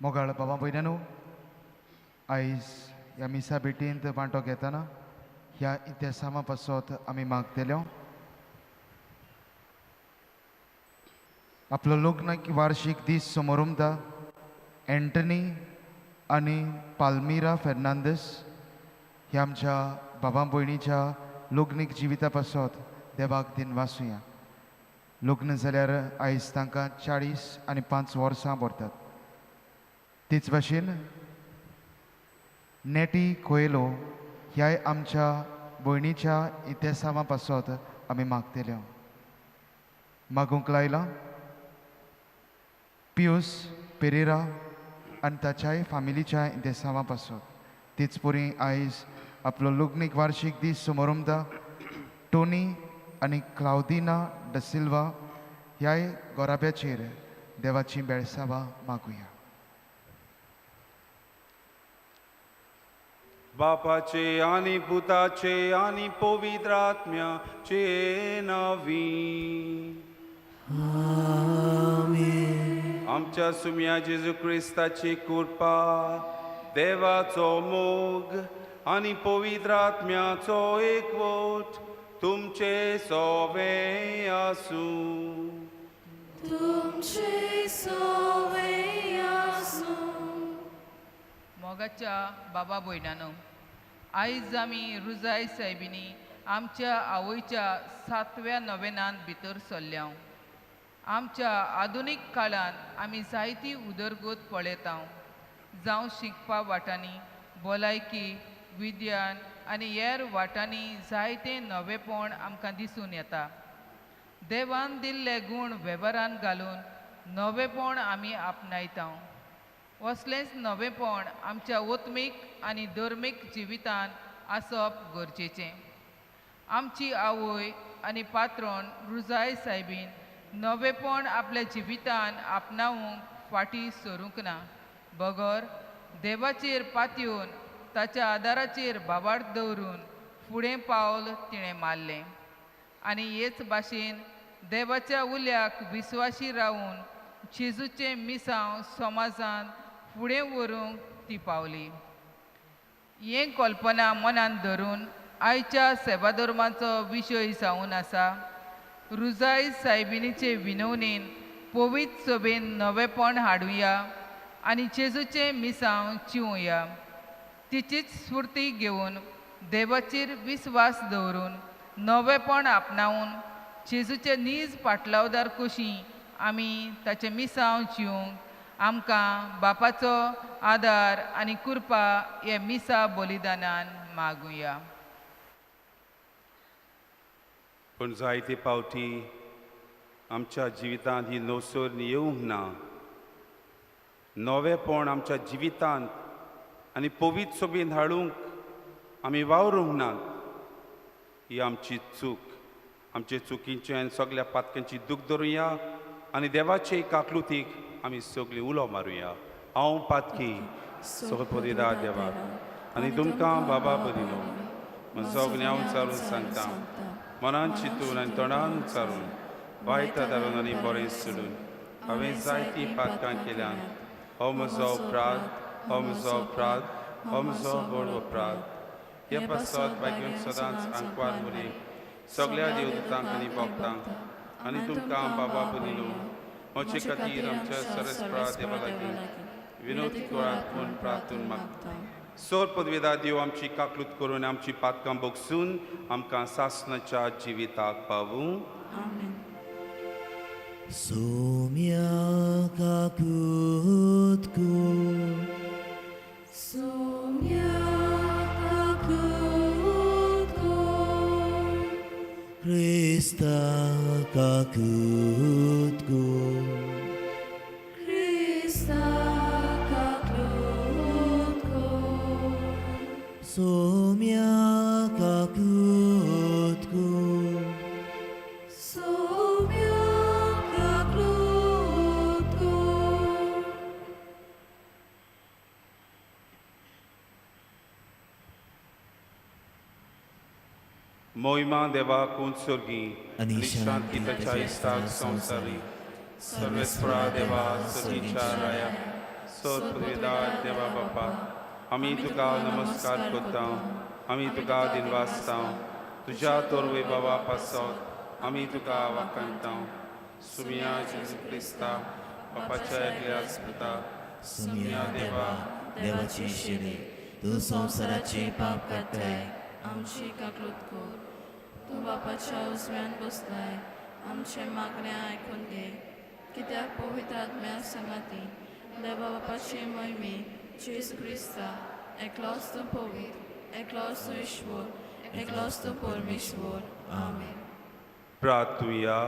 मोगाळ बाबा भयण्यानो, आयज ह्या मिसा भेटींत वांटो घेतना ह्या इतिहासां पासत आमी मागतले. आपलो लग्न वार्षिक दीस समोरमता एंटनी आनी पाल्मिरा फेर्नांदीस ह्या आमच्या बाबा भयणीच्या लग्नीक जिविता पासत देवाक दिनवासुया. लग्न जाल्यार आयज तांकां 45 वर्सां भरतात. तेच भाशेन नेटी कोयलो ह्याय आमच्या भयणीच्या इतिहासां पासत आमी मागतले. मागूंक लायलां पियूस पेरेरा आनी ताच्याय फामिलीच्या इतिहासां पासत. तेच परी आयज आपलो लग्नीक वार्षिक दीस समोरमता टोनी आनी क्लावदिना डसिल्वा ह्याय गोराब्याचेर देवाची बेळसावां मागुया. बापाचे आनी पुताचे आनी पवित्र आत्म्याचे नांवी. आमच्या सुम्या जेजू क्रिस्ताची कृपा, देवाचो मोग आनी पवित्र आत्म्याचो एकवट तुमचे सोवे आसूं. तुमचे सोवे आसूं. मोगाच्या बाबा भयणानो, आयज आमी रुजाय सायबिनी आमच्या आवयच्या 7व्या नवेनांत भितर सरल्या. आमच्या आधुनीक काळांत आमी जायती उदरगत पळयता, जावं शिकपा वाटांनी, भलायकी, विज्ञान आनी हेर वाटांनी जायते नवेपण आमकां दिसून येता. देवान दिल्ले गूण वेव्हारान घालून नवेपण आमी आपणायता. असलेंच नवेपण आमच्या आत्मीक आनी धर्मीक जिवितान आसप गरजेचें. आमची आवय आनी पात्रोण रुजाय सायबीन नवेपण आपल्या जिवितान आपणावंक फाटीं सरूंक ना, बगर देवाचेर पातयेवन ताच्या आदाराचेर भावार्थ दवरून फुडें पावल तिणें मारलें. आनी हेच भाशेन देवाच्या उल्याक विस्वाशी रावून जेजूचें मिसांव समाजान फुडें व्हरूंक ती पावली. हें कल्पना मनांत धरून आयच्या सेवाधर्माचो विशय जावन आसा. रुजाय सायबिनीचे विनवणेन पवित्र सभेन नवेपण हाडुया आनी जेजूचें मिसांव चिवया. तिचीच स्फूर्ती घेवन देवाचेर विस्वास दवरून नवेपण आपणावन जेजूचे नीज पाटलावदार कशी आमी ताचें मिसांव जिवंक आमकां बापाचो आदार आनी कृपा हे मिसा बलिदानान मागुया. पूण जायते पावटी आमच्या जिवितांत ही नवसर येवंक ना. नवेपण आमच्या जिवितांत आनी पवित्र सोबीन हाडूंक आमी वावरूंक नात. ही आमची चूक. आमचे चुकींचे आनी सगल्या पातक्यांची दूख धरुया आनी देवाचे काकलुतीक आमी सगळीं उलो मारुया. हांव पातकी सगळो देवाक आनी तुमकां बाबा बरिलो म्हजो ज्ञान उचारून सांगता, मनान चिंतून आनी तोंडान उचारून वायट धाडून आनी बरें सोडून हांवें जायतीं पातकां केल्यान. हो म्हजो अपराध, हो म्हजो अपराध, हो म्हजो व्हड अपराध. हे पासत भाग्यून सदांच आंकवार मुरी सगळ्या देवदूतांक आनी भक्तांक आनी तुमकां बाबा बनिलो म्हजे खातीर आमच्या सरस्परा देवा लागीं विनोद करात म्हूण प्रार्थून मागता. सोर पदवेदा देव आमची काकलूत करून आमची पातकां बगसून आमकां सासणाच्या जिविताक पावूं. सोम्या काकूत सोम्या काकूत क्रिस्ता काकूत क्रिस्ता काकूत सोम्या काकूत सोम्या काकूत. मोहिमा देवाक उत्सर्गी आनी शांती ताच्या इश्टाक संवसारी. सर्वेस्परा देवा, सर्गीच्या राया, सत देवा बापा, आमी तुका नमस्कार करता, आमी तुका दिनवासता। तुज्या तोरवे बाबा पासत आमी तुका वाखाणता। सुमिया जेजू क्रिस्ता बापाच्या एकल्या पुता, सुमिया देवा, देवाची शिरी, तूं संवसाराचे पाप काडटाय, आमची काकलूत कर। तूं बापाच्या उजव्यान बसलाय, आमचे मागणें आयकून घे। कित्याक पवित्र आत्म्या संगाती देवा बापाची मोहिमे जेजू क्रिस्ता एकलोच तूं पवित्र, एकलोच तूं ईश्वर, एकलोच तूं परमेश्वर। आमेन। प्रार्थुया।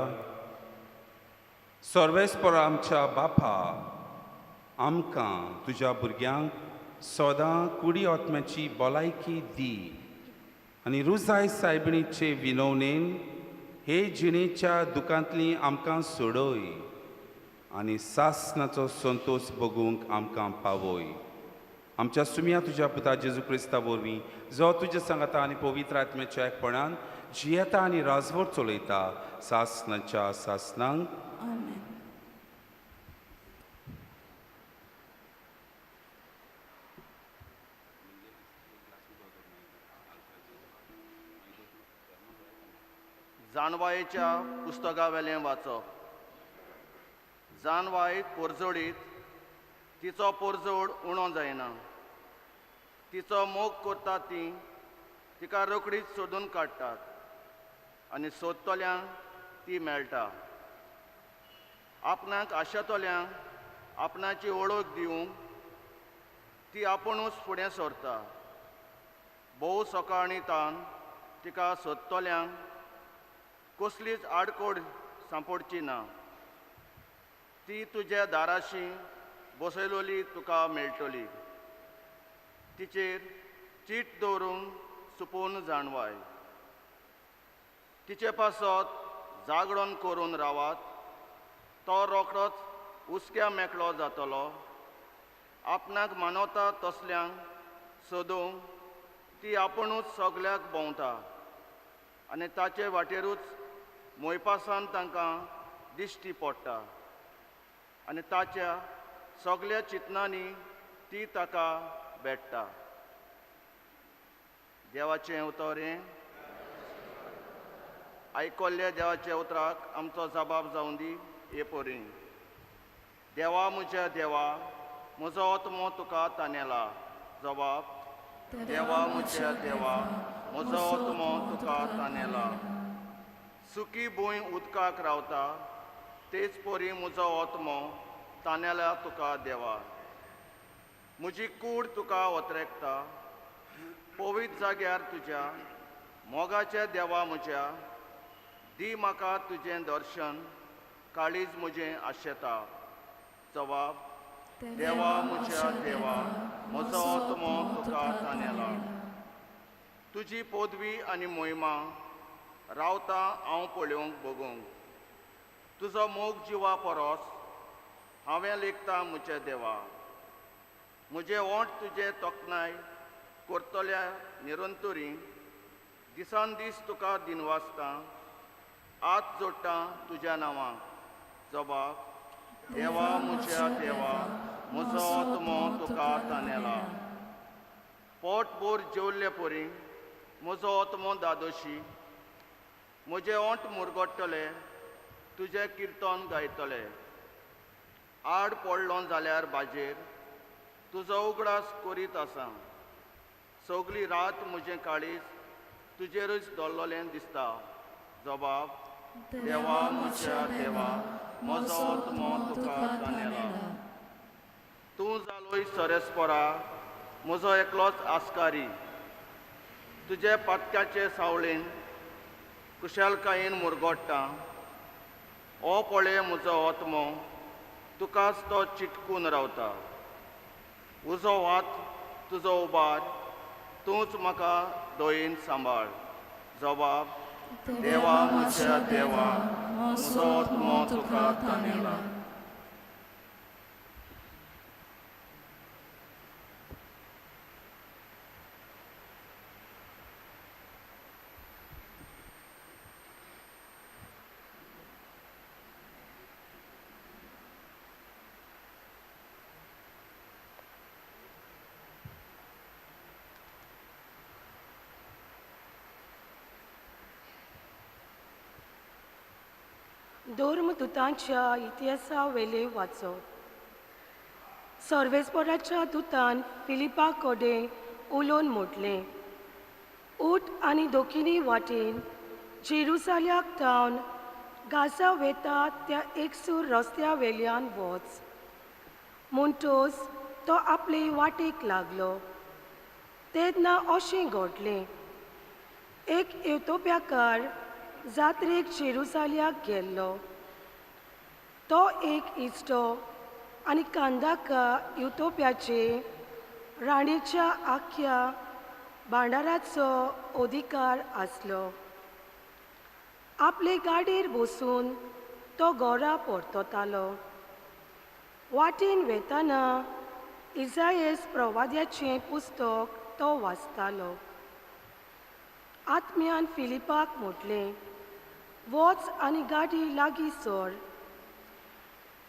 सर्वेस्पर आमच्या बापा, आमकां तुज्या भुरग्यांक सदां कुडी आत्म्याची भलायकी दी आनी रुजाय सायबिणीचे विनवणेन हे जिणेच्या दुकांतली आमकां सोडय आनी सासनाचो संतोश बगूंक आमकां पावय। आमच्या सुमया तुज्या पुता जेजू क्रिस्ता वरवीं, जो तुज्या सांगाता आनी पवित्र आत्म्याच्या एकपणान जियेता आनी राजवट चलयता सासनाच्या सासनांक। आमेन। जानवायेच्या पुस्तकावेलें वाचप। जानवाय पोरजोडीत तिचो पोरजोड उणो जायना, तिचो मोग करता ती तिका रोखडीच सोदून काडटात आनी सोदतल्यांक ती मेळटा। आपणाक आशेतल्यांक आपणाची वळख दिवंक ती आपुणूच फुडें सरता। भोव सकाळीं तान तिका सोदतल्यांक कसलीच आडकोड सांपडची ना। ती तुज्या दाराशी बसयलोली तुका मेळटली। तिचेर चीट दवरून सुपून जाणवाय। तिचे पासत जागरण करून रावात, तो रोखडोच हुसक्या मेकळो जातलो। आपणाक मानवता तसल्यांक सोदूंक ती आपुणूच सगल्याक भोंवता आनी ताचे वाटेरूच मोयपासान तांकां दिश्टी पडटा आनी ताच्या सगल्या चिंतनांनी ती ताका भेट्टा। देवाचें उतर हें आयकल्ल्या देवाच्या उतराक आमचो जबाब जावं दी हे परी। देवा म्हज्या देवा, म्हजो आत्मो तुका तानेला। जबाब, देवा म्हज्या देवा, म्हजो आत्मो तुका तानेला। सुकी भूंय उदकाक रावता, तेच परी म्हजो आत्मो तानेला तुका देवा। म्हजी कूड तुका ओतरेकता, पवित्र जाग्यार तुज्या मोगाच्या देवा म्हज्या, दी म्हाका तुजें दर्शन, काळीज म्हजें आशेता। जबाब, देवा म्हज्या देवा, म्हजो आत्मो तुका तानेला। तुजी पदवी आनी मोहिमा रावता हांव पळोवंक बगूंक। तुजो मोग जिवा परस हांवें लेखता म्हज्या देवा। म्हजे ओंठ तुजे तोखणाय करतल्या निरंतरी, दिसान दीस तुका दिनवासता, हात जोडटा तुज्या नांवाक। जबाब, देवा म्हज्या देवा, म्हजो आत्मो तुका तानेला। पोटभर जेवल्ले परी म्हजो आत्मो दादोशी, म्हजे ओंठ मुरगट्टले तुजें किर्तन गायतले। आड पडलो जाल्यार बाजेर तुजो उगडास करीत आसा। सगली रात म्हजें काळीज तुजेरूच दवरलें दिसता। जबाब, देवा म्हज्या देवा, म्हजो आत्मो तुका तानेला। तूं जालोय सरेस्परा म्हजो एकलोच आस्कारी, तुजे पातक्याचे सावळेन कुशलकायेन मुरगोट्टा। ओ पळय म्हजो आत्मो तुकाच तो चिटकून रावता। उजो हात तुजो उबार, तूंच म्हाका दयेन सांबाळ। जबाब, देवा म्हज्या देवा, म्हजो आत्मो तुका तानेला। धर्मदुतांच्या इतिहासा वेले वाचप. सर्वेस्पराच्या दुतान फिलिपा कडेन उलोवन म्हटलें, उठ आनी दोकिनी वाटेन जेरुसाल्याक थावन गाजा वेता त्या एकसूर रस्त्या वेल्यान वच. म्हणटच तो आपले वाटेक लागलो. तेन्ना अशें घडलें, एक एतोप्याकार जात्रेक जेरुसाल्याक गेल्लो. तो एक इश्टो आनी कांदाका युतोप्याचे राणीच्या आख्या भांडाराचो अधिकार आसलो. आपले गाडयेर बसून तो घरा परततालो. वाटेन वेताना इजायस प्रवाद्याचें पुस्तक तो वाचतालो. आत्म्यान फिलिपाक म्हटलें, वच आनी गाडी लागीं सर.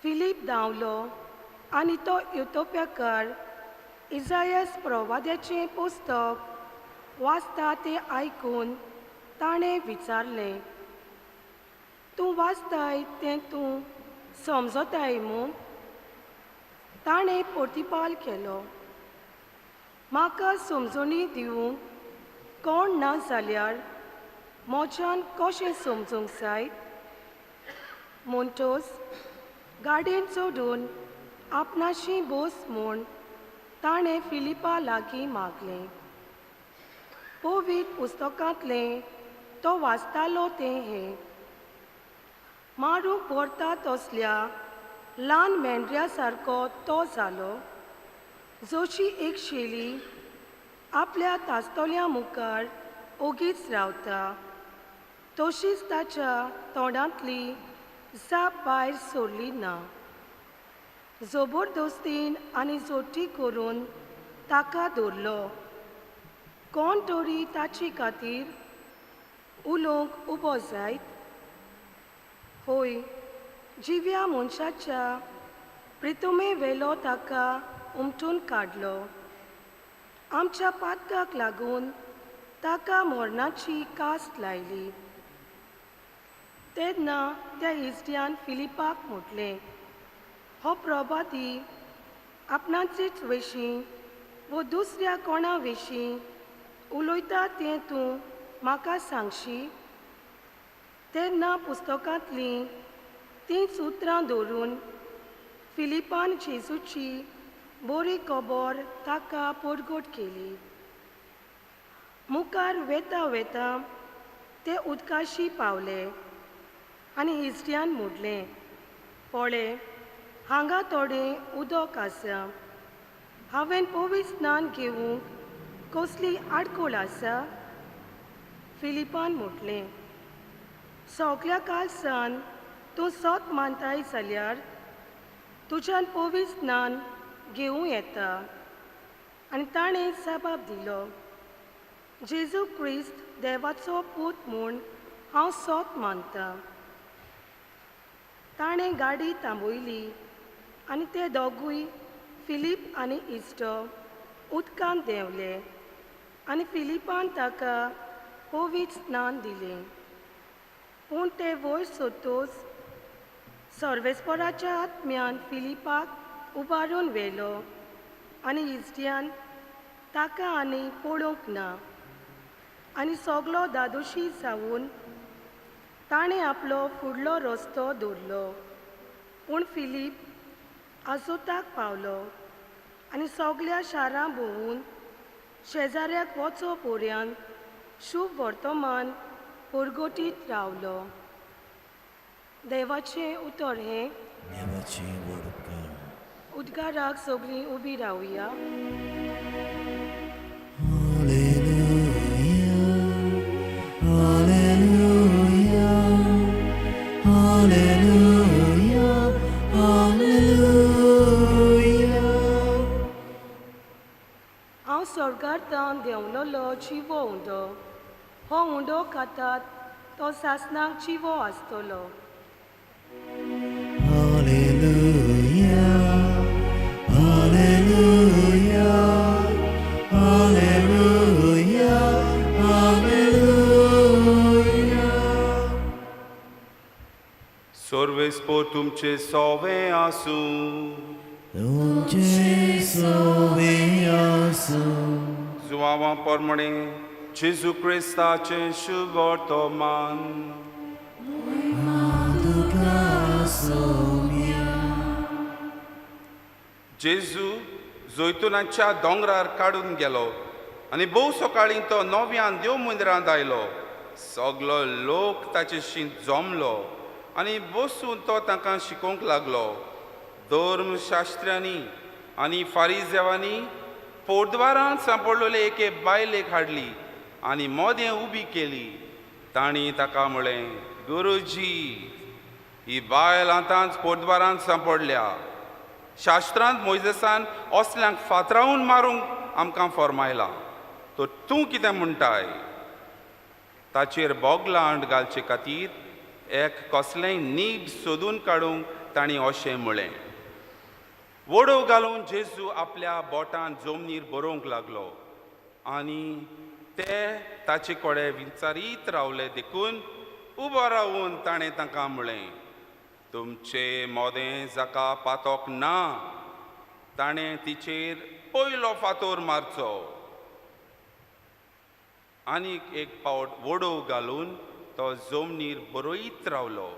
फिलीप धांवलो आनी तो युतोप्याकार इजायस प्रवाद्याचें पुस्तक वाचता तें आयकून ताणें विचारलें, तूं वाचताय तें तूं समजताय मू? ताणें प्रतिपाल केलो, म्हाका समजणी दिवंक कोण ना जाल्यार म्हज्यान कशें समजूंक जायत? म्हणटच गाडयेन चडून आपणाशी बस म्हूण ताणें फिलिपा लागीं मागलें. पवित्र पुस्तकांतलें तो वाचतालो तें हें, मारूंक व्हरता तसल्या ल्हान मेंढऱ्या सारको तो जालो, जशी एक शेली आपल्या तासतल्या मुखार ओगीच रावता तशीच ताच्या तोंडांतली जाप भायर सोडली ना. जबरदस्तीन आनी जोटी करून ताका धरलो. कोण तरी ताचे खातीर उलोवंक उबो जायत? होय, जिव्या मनशाच्या प्रितुमे वेलो ताका उमटून काडलो. आमच्या पातकाक लागून ताका मरणाची कास्ट लायली. तेन्ना त्या इश्ट्यान फिलिपाक म्हटलें, हो प्रभाती आपणाचेच विशीं वो दुसऱ्या कोणा विशीं उलयता तें तूं म्हाका सांगशी? तेन्ना पुस्तकांतलीं तींच उतरां दवरून फिलिपान जेजूची बरी खबर ताका परगट केली. मुखार वेता वेता ते उदकाशी पावले आनी इश्ट्यान म्हटलें, पळय हांगा थोडें उदक आसा. हांवें पवित्र स्नान घेवंक कसली आडखळ आसा? फिलिपान म्हटलें, सगल्या कालसान तूं सत मानताय जाल्यार तुज्यान पवित्र स्नान घेवं येता. आनी ताणें जबाब दिलो, जेजू क्रिस्त देवाचो पूत म्हूण हांव सत मानतां. ताणें गाडी थांबयली आनी ते दोगूय फिलीप आनी इश्टो उदकांत देंवले आनी फिलिपान ताका पवित्र स्नान दिलें. पूण ते वयर सोदतच सर्वेस्पराच्या आत्म्यान फिलिपाक उबारून व्हेलो आनी इश्ट्यान ताका आनी पळोवंक ना. आनी सगलो दादोशी जावन ताणें आपलो फुडलो रस्तो दवरलो. पूण फिलीप आजोताक पावलो आनी सगल्या शारां भोंवून शेजाऱ्याक वचो पर्यंत शुभ वर्तमान परगटीत रावलो. देवाचें उतर हें. देवाचें व्हड उपकार. उद्गाराक सगळीं उबी रावया. Hallelujah, hallelujah, hallelujah, hallelujah. हांव स्वर्गांत देंवलोलो जिवो उंडो. हो उंडो खातात तो सासणाक जिवो आसतलो. Hallelujah, hallelujah, hallelujah, hallelujah. सर्वेस्पोर तुमचे सोवे आसूं. तुमचे सोवे आसूं. जुवावा परमणे जेजू क्रिस्ताचें शुभवर्तमान. तुका सोम्या. जेजू जैतुनाच्या दोंगरार काडून गेलो आनी भोव सकाळीं तो नव्यान देव मंदिरांत आयलो. सगलो लोक ताचे शीं जमलो आनी बसून तो तांकां शिकोवंक लागलो. धर्मशास्त्र्यांनी आनी फारीजेवांनी पोरद्वारांत सांपडलेले एके बायलेक हाडली आनी मोदें उबी केली. तांणी ताका म्हळें, गुरुजी, ही बायल आतांच पोरद्वारांत सांपडल्या. शास्त्रांत मोयजेसान असल्यांक फातरावन मारूंक आमकां फर्मायलां, तर तूं कितें म्हणटाय? ताचेर बोगलांड घालचे खातीर एक कसलेंय नीब सोदून काडूंक तांणी अशें म्हळें. वडोव घालून जेजू आपल्या बोटान जमनीर बरोवंक लागलो आनी ते ताचे कडेन विचारीत रावले. देखून उबो रावून ताणें तांकां म्हळें, तुमचे मोदें जाका पातोक ना ताणें तिचेर पयलो फातोर मारचो. आनीक एक पावट वडोव घालून तो जमनीर बरयत रावलो.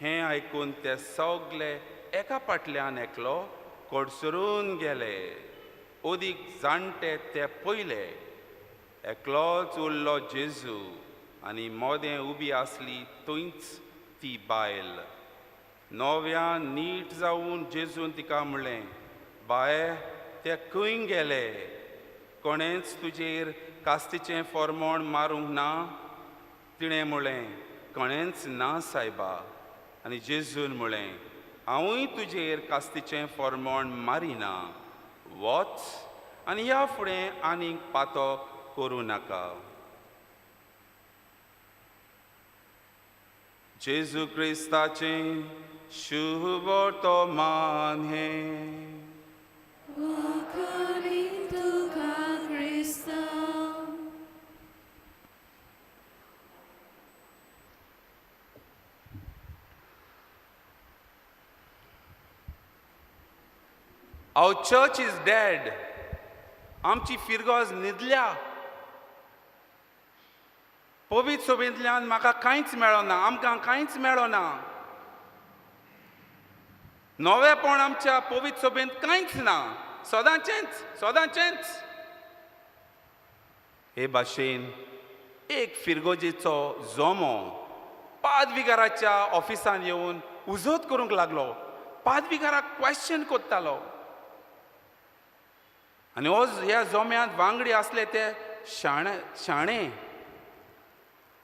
हें आयकून ते सगले एका फाटल्यान एकलो कडसरून गेले. अदीक जाणटे ते पयले. एकलोच उरलो जेजू आनी मोदें उबी आसली थंयच ती बायल. नव्यान नीट जावन जेजून तिका म्हणलें, बाये, ते खंय गेले? कोणेंच तुजेर कास्तीचें फॉर्मोण मारूंक ना? तिणें म्हणलें, कोणेंच ना सायबा. आनी जेजून म्हणलें, हांवूय तुजेर कास्तीचें फॉर्मोण मारिना. वच आनी ह्या फुडें आनीक पातक करूं नाका. जेजू क्रिस्ताचें शुभवर्तमान हें. वाखाणी तुका क्रिस्ता. Our church is dead. आमची फिरगोज न्हिदल्या. पवित्र सभेंतल्यान म्हाका कांयच मेळना, आमकां कांयच मेळना. नवेपण आमच्या पवित्र सभेंत कांयच ना, सदांचेंच सदांचेंच. हे भाशेन एक फिरगोजेचो जोमो पादविगाराच्या ऑफिसान येवन उजत करूंक लागलो. पादविगाराक क्वेश्चन करतालो आनी हो ह्या जोम्यांत वांगडी आसले ते शाणे शाणे,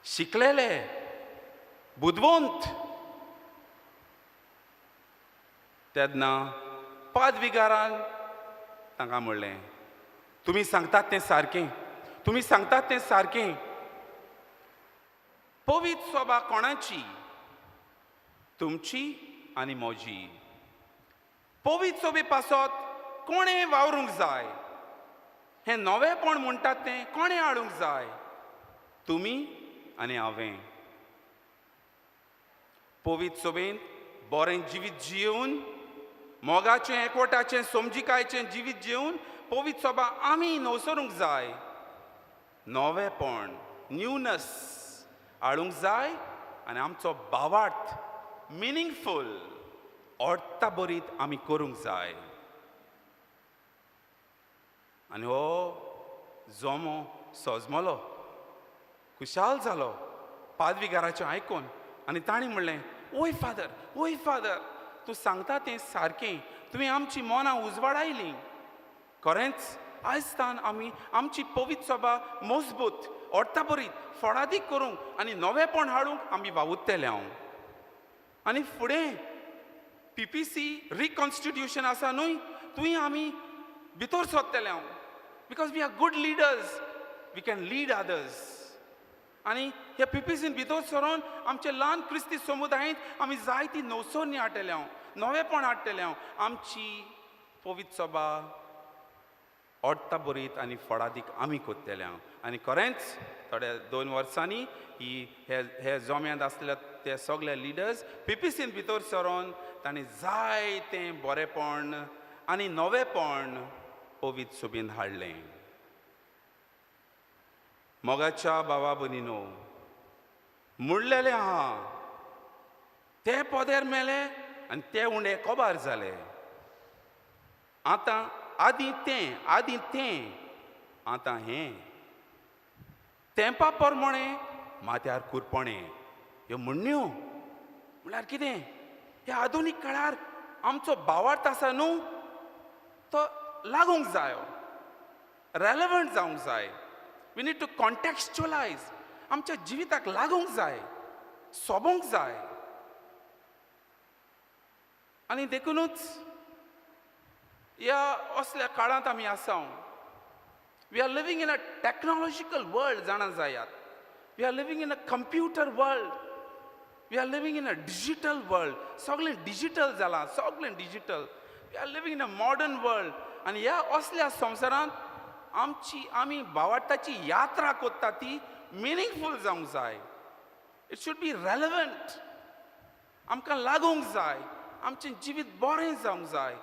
शिकलेले, बुदवंत. तेन्ना पादविगारान तांकां म्हणलें, तुमी सांगतात तें सारकें, तुमी सांगतात तें सारकें. पवित्र सभा कोणाची? तुमची आनी म्हजी. पवित्र सभे पासत कोणें वावरूंक जाय? हें नवेपण म्हणटात तें कोणें हाडूंक जाय? तुमी आनी हांवें. पवित्र सभेंत बरें जिवीत जियेवन, मोगाचें, एकवटाचें, समजिकायेचें जिवीत जियेवन पवित्र सभा आमी नवसरूंक जाय. नवेपण, न्यूनस हाडूंक जाय आनी आमचो भावार्थ मिनींगफूल, अर्थाभरीत आमी करूंक जाय. आनी हो जोमो सजमलो, खुशाल जालो पादविगाराचें आयकून आनी तांणी म्हणलें, ओय फादर, ओय फादर, तूं सांगता तें सारकें. तुवें आमची मनां उजवाडायलीं. खरेंच आयज तान आमी आमची पवित्र सभा मजबूत, अर्थाभरीत, फळादीक करूंक आनी नवेपण हाडूंक आमी वावुरतले हांव. आनी फुडें पीपीसी रिकॉन्स्टिट्यूशन आसा न्हय, थंय आमी भितर सोदतले हांव. Because we are good leaders, we can lead others. आनी ह्या पीपीसीन भितर सरोन आमचे ल्हान क्रिस्ती समुदायेंत आमी जायती नवसरणी हाडटले हांव, नवेपण हाडटले हांव. आमची पवित्र सभा अर्था बरीत आनी फळादीक आमी कोत्तले हांव. आनी खरेंच थोड्या 2 वर्सांनी ही हे हे जोम्यांत आसले ते सगळे लिडर्स पीपीसीन भितर सरोन तांणी जायतें बरेंपण आनी नवेंपण पवित्र सभेन हाडलें. मोगाच्या भावा भयणीनो, म्हणलेलें आहा, ते पदेर मेले आनी ते उंडे कबार जाले. आतां आदीं तें, आदीं तें, आतां हें, तेंपा प्रमाणें माथ्यार कुरपणें, ह्यो म्हणण्यो म्हणल्यार कितें? ह्या आधुनीक काळार आमचो भावार्थ आसा न्हू, तो लागूंक जायो, रेलेवंट जावंक जाय. We need to contextualize. आमच्या जिविताक लागूंक जाय, सोबूंक जाय. आनी देखुनूच ह्या असल्या काळांत आमी आसा. We are living in a technological world. जाणा जायात, we are living in a computer world, we are living in a digital world. सगळें डिजीटल जालां, सगळें digital. We are living in a modern world. आनी ह्या असल्या संवसारांत आमची आमी भावार्थाची यात्रा करता ती मिनींगफूल जावंक जाय. It should be relevant. आमकां लागूंक जाय, आमचें जिवीत बरें जावंक जाय.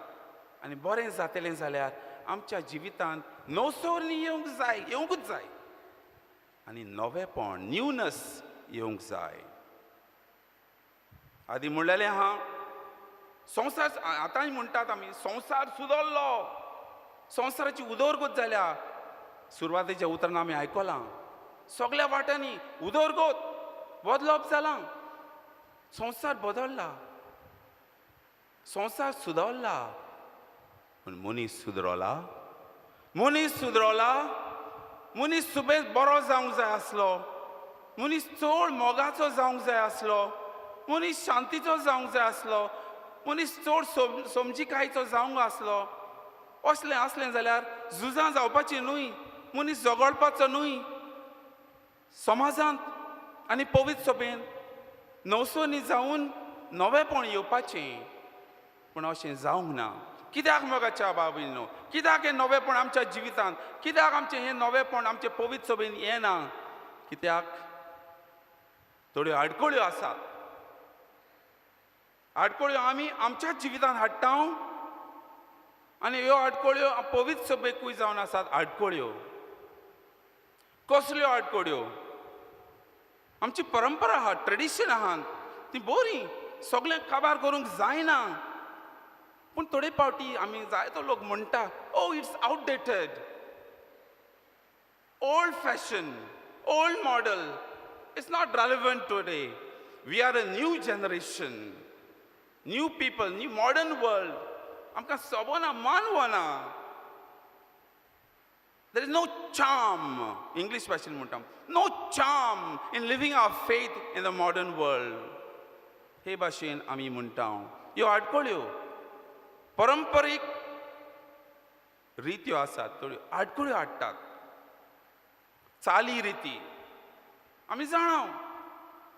आनी बरें जातलें जाल्यार आमच्या जिवितांत नवसरणी येवंक जाय, येवंकूच जाय आनी नवेपण, न्यूनस येवंक जाय. आदी म्हणलेलें आहा, संवसार, आतांय म्हणटात आमी, संवसार सुदरलो, संवसाराची उदरगत जाल्या. सुरवातेच्या उतरान आमी आयकलां, सगळ्या वाट्यांनी उदरगत, बदलप जालां, संवसार बदल्ला, संवसार सुदरला. पूण मनीस सुदरला? मनीस सुदरला? मनीस सुबेज बरो जावंक जाय आसलो, मनीस चड मोगाचो जावंक जाय आसलो, मनीस शांतीचो जावंक जाय आसलो, मनीस चड समजिकायचो जावंक आसलो. असलें आसलें जाल्यार झुजां जावपाचीं न्हय, मनीस झगडपाचो न्हय समाजांत आनी पवित्र सभेन नवसोनी जावन नवेपण येवपाचें. पूण अशें जावंक ना. कित्याक, मोगाच्या बाबीनो? कित्याक हें नवेपण आमच्या जिवितांत, कित्याक आमचें हें नवेपण आमचे पवित्र सभेन येना? कित्याक थोड्यो आडखळ्यो आसात. आडखळ्यो आमी आमच्या जिवितांत हाडटा आनी ह्यो आडखळ्यो पवित्र सभेकूय जावन आसात आडखळ्यो. कसल्यो आडखळ्यो? आमची परंपरा आहा, ट्रेडिशन आहा, ती बरी, सगळें काबार करूंक जायना. पूण थोडे फावटी आमी जायतो लोक म्हणटा, "Oh, it's outdated, old fashion, old model. It's not relevant today. We are a new generation, new people, new modern world. आमकां सोबना, मानवना. There is no charm," English भाशेन म्हणटा, "no charm in living our faith in the modern world." हे भाशेन आमी म्हणटा. ह्यो आडखळ्यो, परंपरीक रित्यो आसात, थोड्यो आडखळ्यो हाडटात. चाली रिती आमी जाणा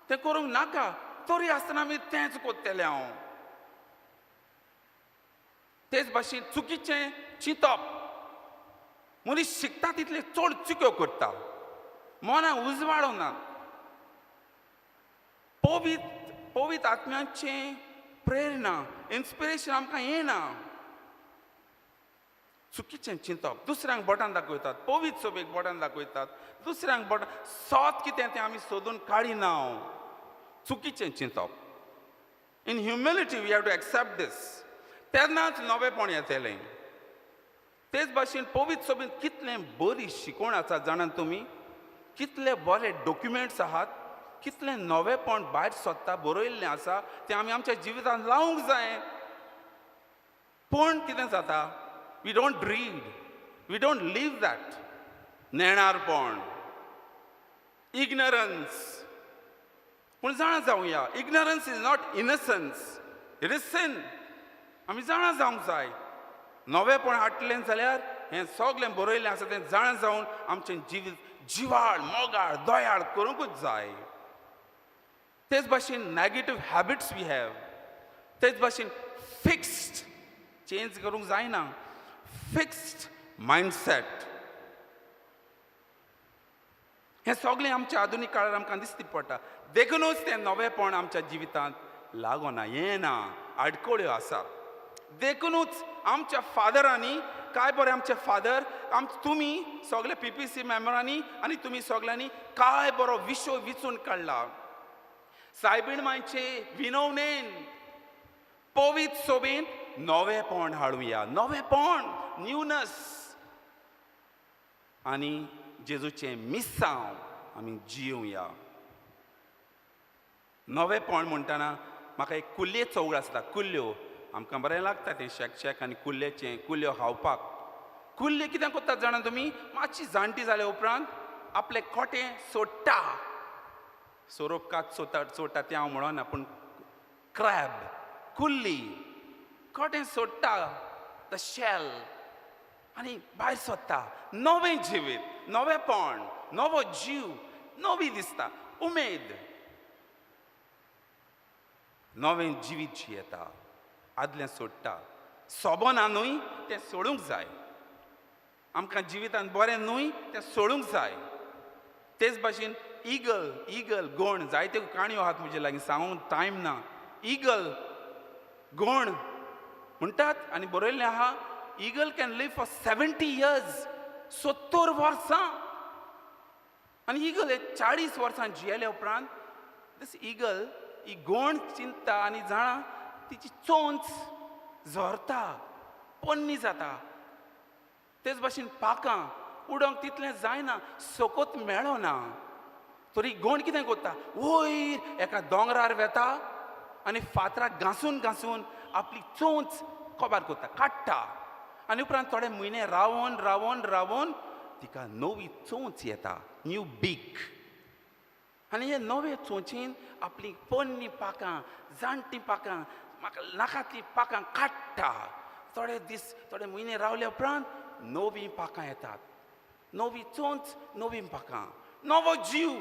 तें करूंक नाका, तरी आसतना आमी तेंच कोत्तले हांव. तेच भाशेन चुकीचें चिंतप. मनीस शिकता तितले चड चुक्यो करता, मनाक उजवाडना. पवित्र आत्म्याचें प्रेरणा, इन्स्पिरेशन आमकां येना. चुकीचें चिंतप, दुसऱ्यांक बोटान दाखयतात, पवित्र सभेक बोटान दाखयतात, दुसऱ्यांक बोटान. सत कितें तें आमी सोदून काडिना. चुकीचें चिंतप. In humility we have to accept this. तेन्नाच नवेपण येतलें. तेच भाशेन पवित्र सभेन कितलें बरी शिकवण आसा जाणात तुमी? कितले बरे डॉक्युमेंट्स आहात, कितलें नवेपण भायर सोदता, बरयल्लें आसा, तें आमी आमच्या जिवितांत लावंक जाय. पूण कितें जाता? We don't read, we don't live that. नेणारपण, इग्नरन्स. पूण जाणा जावया, ignorance is not innocence, it is sin. आमी जाणा जावंक जाय. नवेपण हाडटलें जाल्यार हें सगळें बरयल्लें आसा तें जाणा जावन आमचें जिवीत जिवाळ, मोगाळ, दयाळ करूंकूच जाय. तेच भाशेन नेगेटीव हॅबिट्स we have. तेच भाशेन फिक्स्ड, चेंज करूंक जायना, फिक्स्ड मायंडसेट. हें सगळें आमच्या आधुनीक काळार आमकां दिसती पडटा. देखुनूच तें नवेपण आमच्या जिवितांत लागना, येना, आडखळ्यो आसा. देखुनूच आमच्या फादरांनी काय बरें, आमचे फादर तुमी सगळे पीपीसी मेंबरांनी आनी तुमी सगळ्यांनी काय बरो विशय विचून काडला. सायबीण मांयचे विनवणेन पवित्र सोबेंत नवेपण हाडुया, नवेपण, न्यूनस, आनी जेजूचें मिसांव आमी जियोया. नवेपण म्हणटना म्हाका एक कुल्लेचो उगडास जाता. कुल्ल्यो आमकां बरें लागता तें शेक शेक आनी कुल्लेचें, कुल्ल्यो खावपाक. कुल्ल्यो कितें करतात जाणा तुमी? मातशी जाणटी जाल्या उपरांत आपलें खोटें सोडटा. सोरोप कात सोडटा सोडटा तें हांव म्हणना, पूण क्रॅब, कुल्ली खोटें सोडटा, the shell, आनी भायर सोदता नवें जिवीत, नवेपण, नवो जीव, नवी दिसता उमेद, नवें जिवीत जियेता, आदलें सोडटा. सोबना न्हय तें सोडूंक जाय. आमकां जिवितांत बरें न्हय तें सोडूंक जाय. तेच भाशेन इगल, इगल गोण, जायत्यो काणयो आहात म्हजे लागीं, सांगूंक टायम ना. इगल गोण म्हणटात आनी बरयल्लें आहा, eagle can live for 70 years, 70 वर्सां. आनी इगल हे 40 वर्सां जियेल्या उपरांत दीस इगल, ही गोण चिंतता आनी जाणा तिची चोंच झरता, पोन्नी जाता. तेच भाशेन पाखां उडोवंक तितलें जायना, सोकोत मेळना. तरी गोण कितें करता? वयर एका दोंगरार वेता आनी फातराक घांसून घांसून आपली चोंच कबार करता, काडटा. आनी उपरांत थोडे म्हयने रावोन रावोन रावोन तिका नवी चोंच येता, न्यू बीक. आनी हे नवे चोंचीन आपली पोन्नी पाखां, जाणटीं पाखां, म्हाका नाका ती पाखां काडटा. थोडे दीस, थोडे म्हयने रावले उपरांत नवीं पाखां येतात, नवी चोंच, नवीं पाखां, नवो जीव.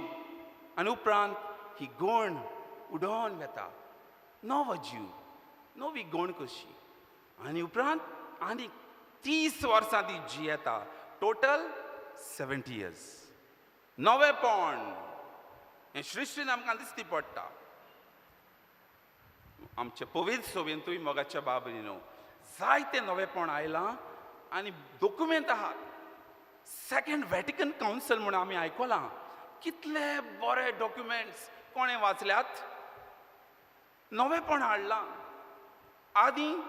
आनी उपरांत ही गोण उडोन वेता, नवो जीव, नवी गोण कशी. आनी उपरांत आनी 30 वर्सां ती जियेता, टोटल 70 इयर्स. नवेपण हें सृश्टीन आमकां दिसती पडटा. आमचे पवित्र सोबेंतूय, मोगाच्या बाबरीनो, जायते नवेपण आयलां आनी दोकुमेंत आहात. सेकंड वॅटिकन कावन्सिल म्हूण आमी आयकलां. कितले बरे डॉक्युमेंट्स कोणें वाचल्यात? नवेपण हाडलां. आदीं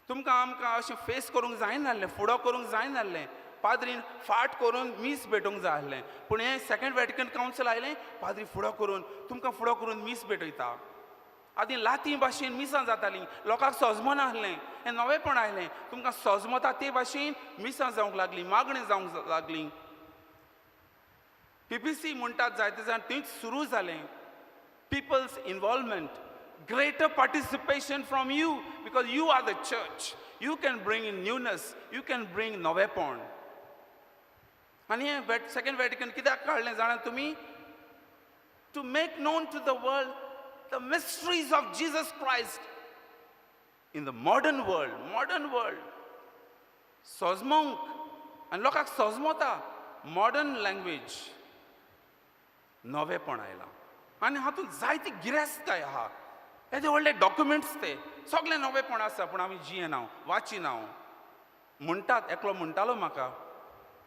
तुमकां आमकां अशें फेस करूंक जायनासलें, फुडो करूंक जायनासलें, पाद्रीन फाट करून मीस भेटोवंक जाय आसलें. पूण हें सेकंड वॅटिकन कावन्सिल आयलें, पाद्री फुडो करून तुमकां फुडो करून मीस भेटयता. आदीं लाती भाशेन मिसां जातालीं, लोकांक सोजमना आसलें. हें नवेपण आयलें, तुमकां सोजमता ते भाशेन मिसां जावंक लागलीं, मागणीं जावंक लागलीं. पीपीसी म्हणटात जायते जाण, थंयच सुरू जालें. People's involvement, greater participation from you, because you are the church. You can bring in newness, you can bring नवेपण. आनी हें सेकंड वॅटिकन कित्याक काडलें जाणा तुमी? To make known to the world the mysteries of Jesus Christ in the modern world, modern world. सोजमोंक आनी लोकांक सोजमोता modern language. नवेपण आयलां आनी हातूंत जायती गिरेस्तकाय आहा. येदे व्हडले डॉक्युमेंट्स, ते सगळे नवेपण आसा, पूण आमी जियेना, वाचिना. म्हणटात, एकलो म्हणटालो म्हाका,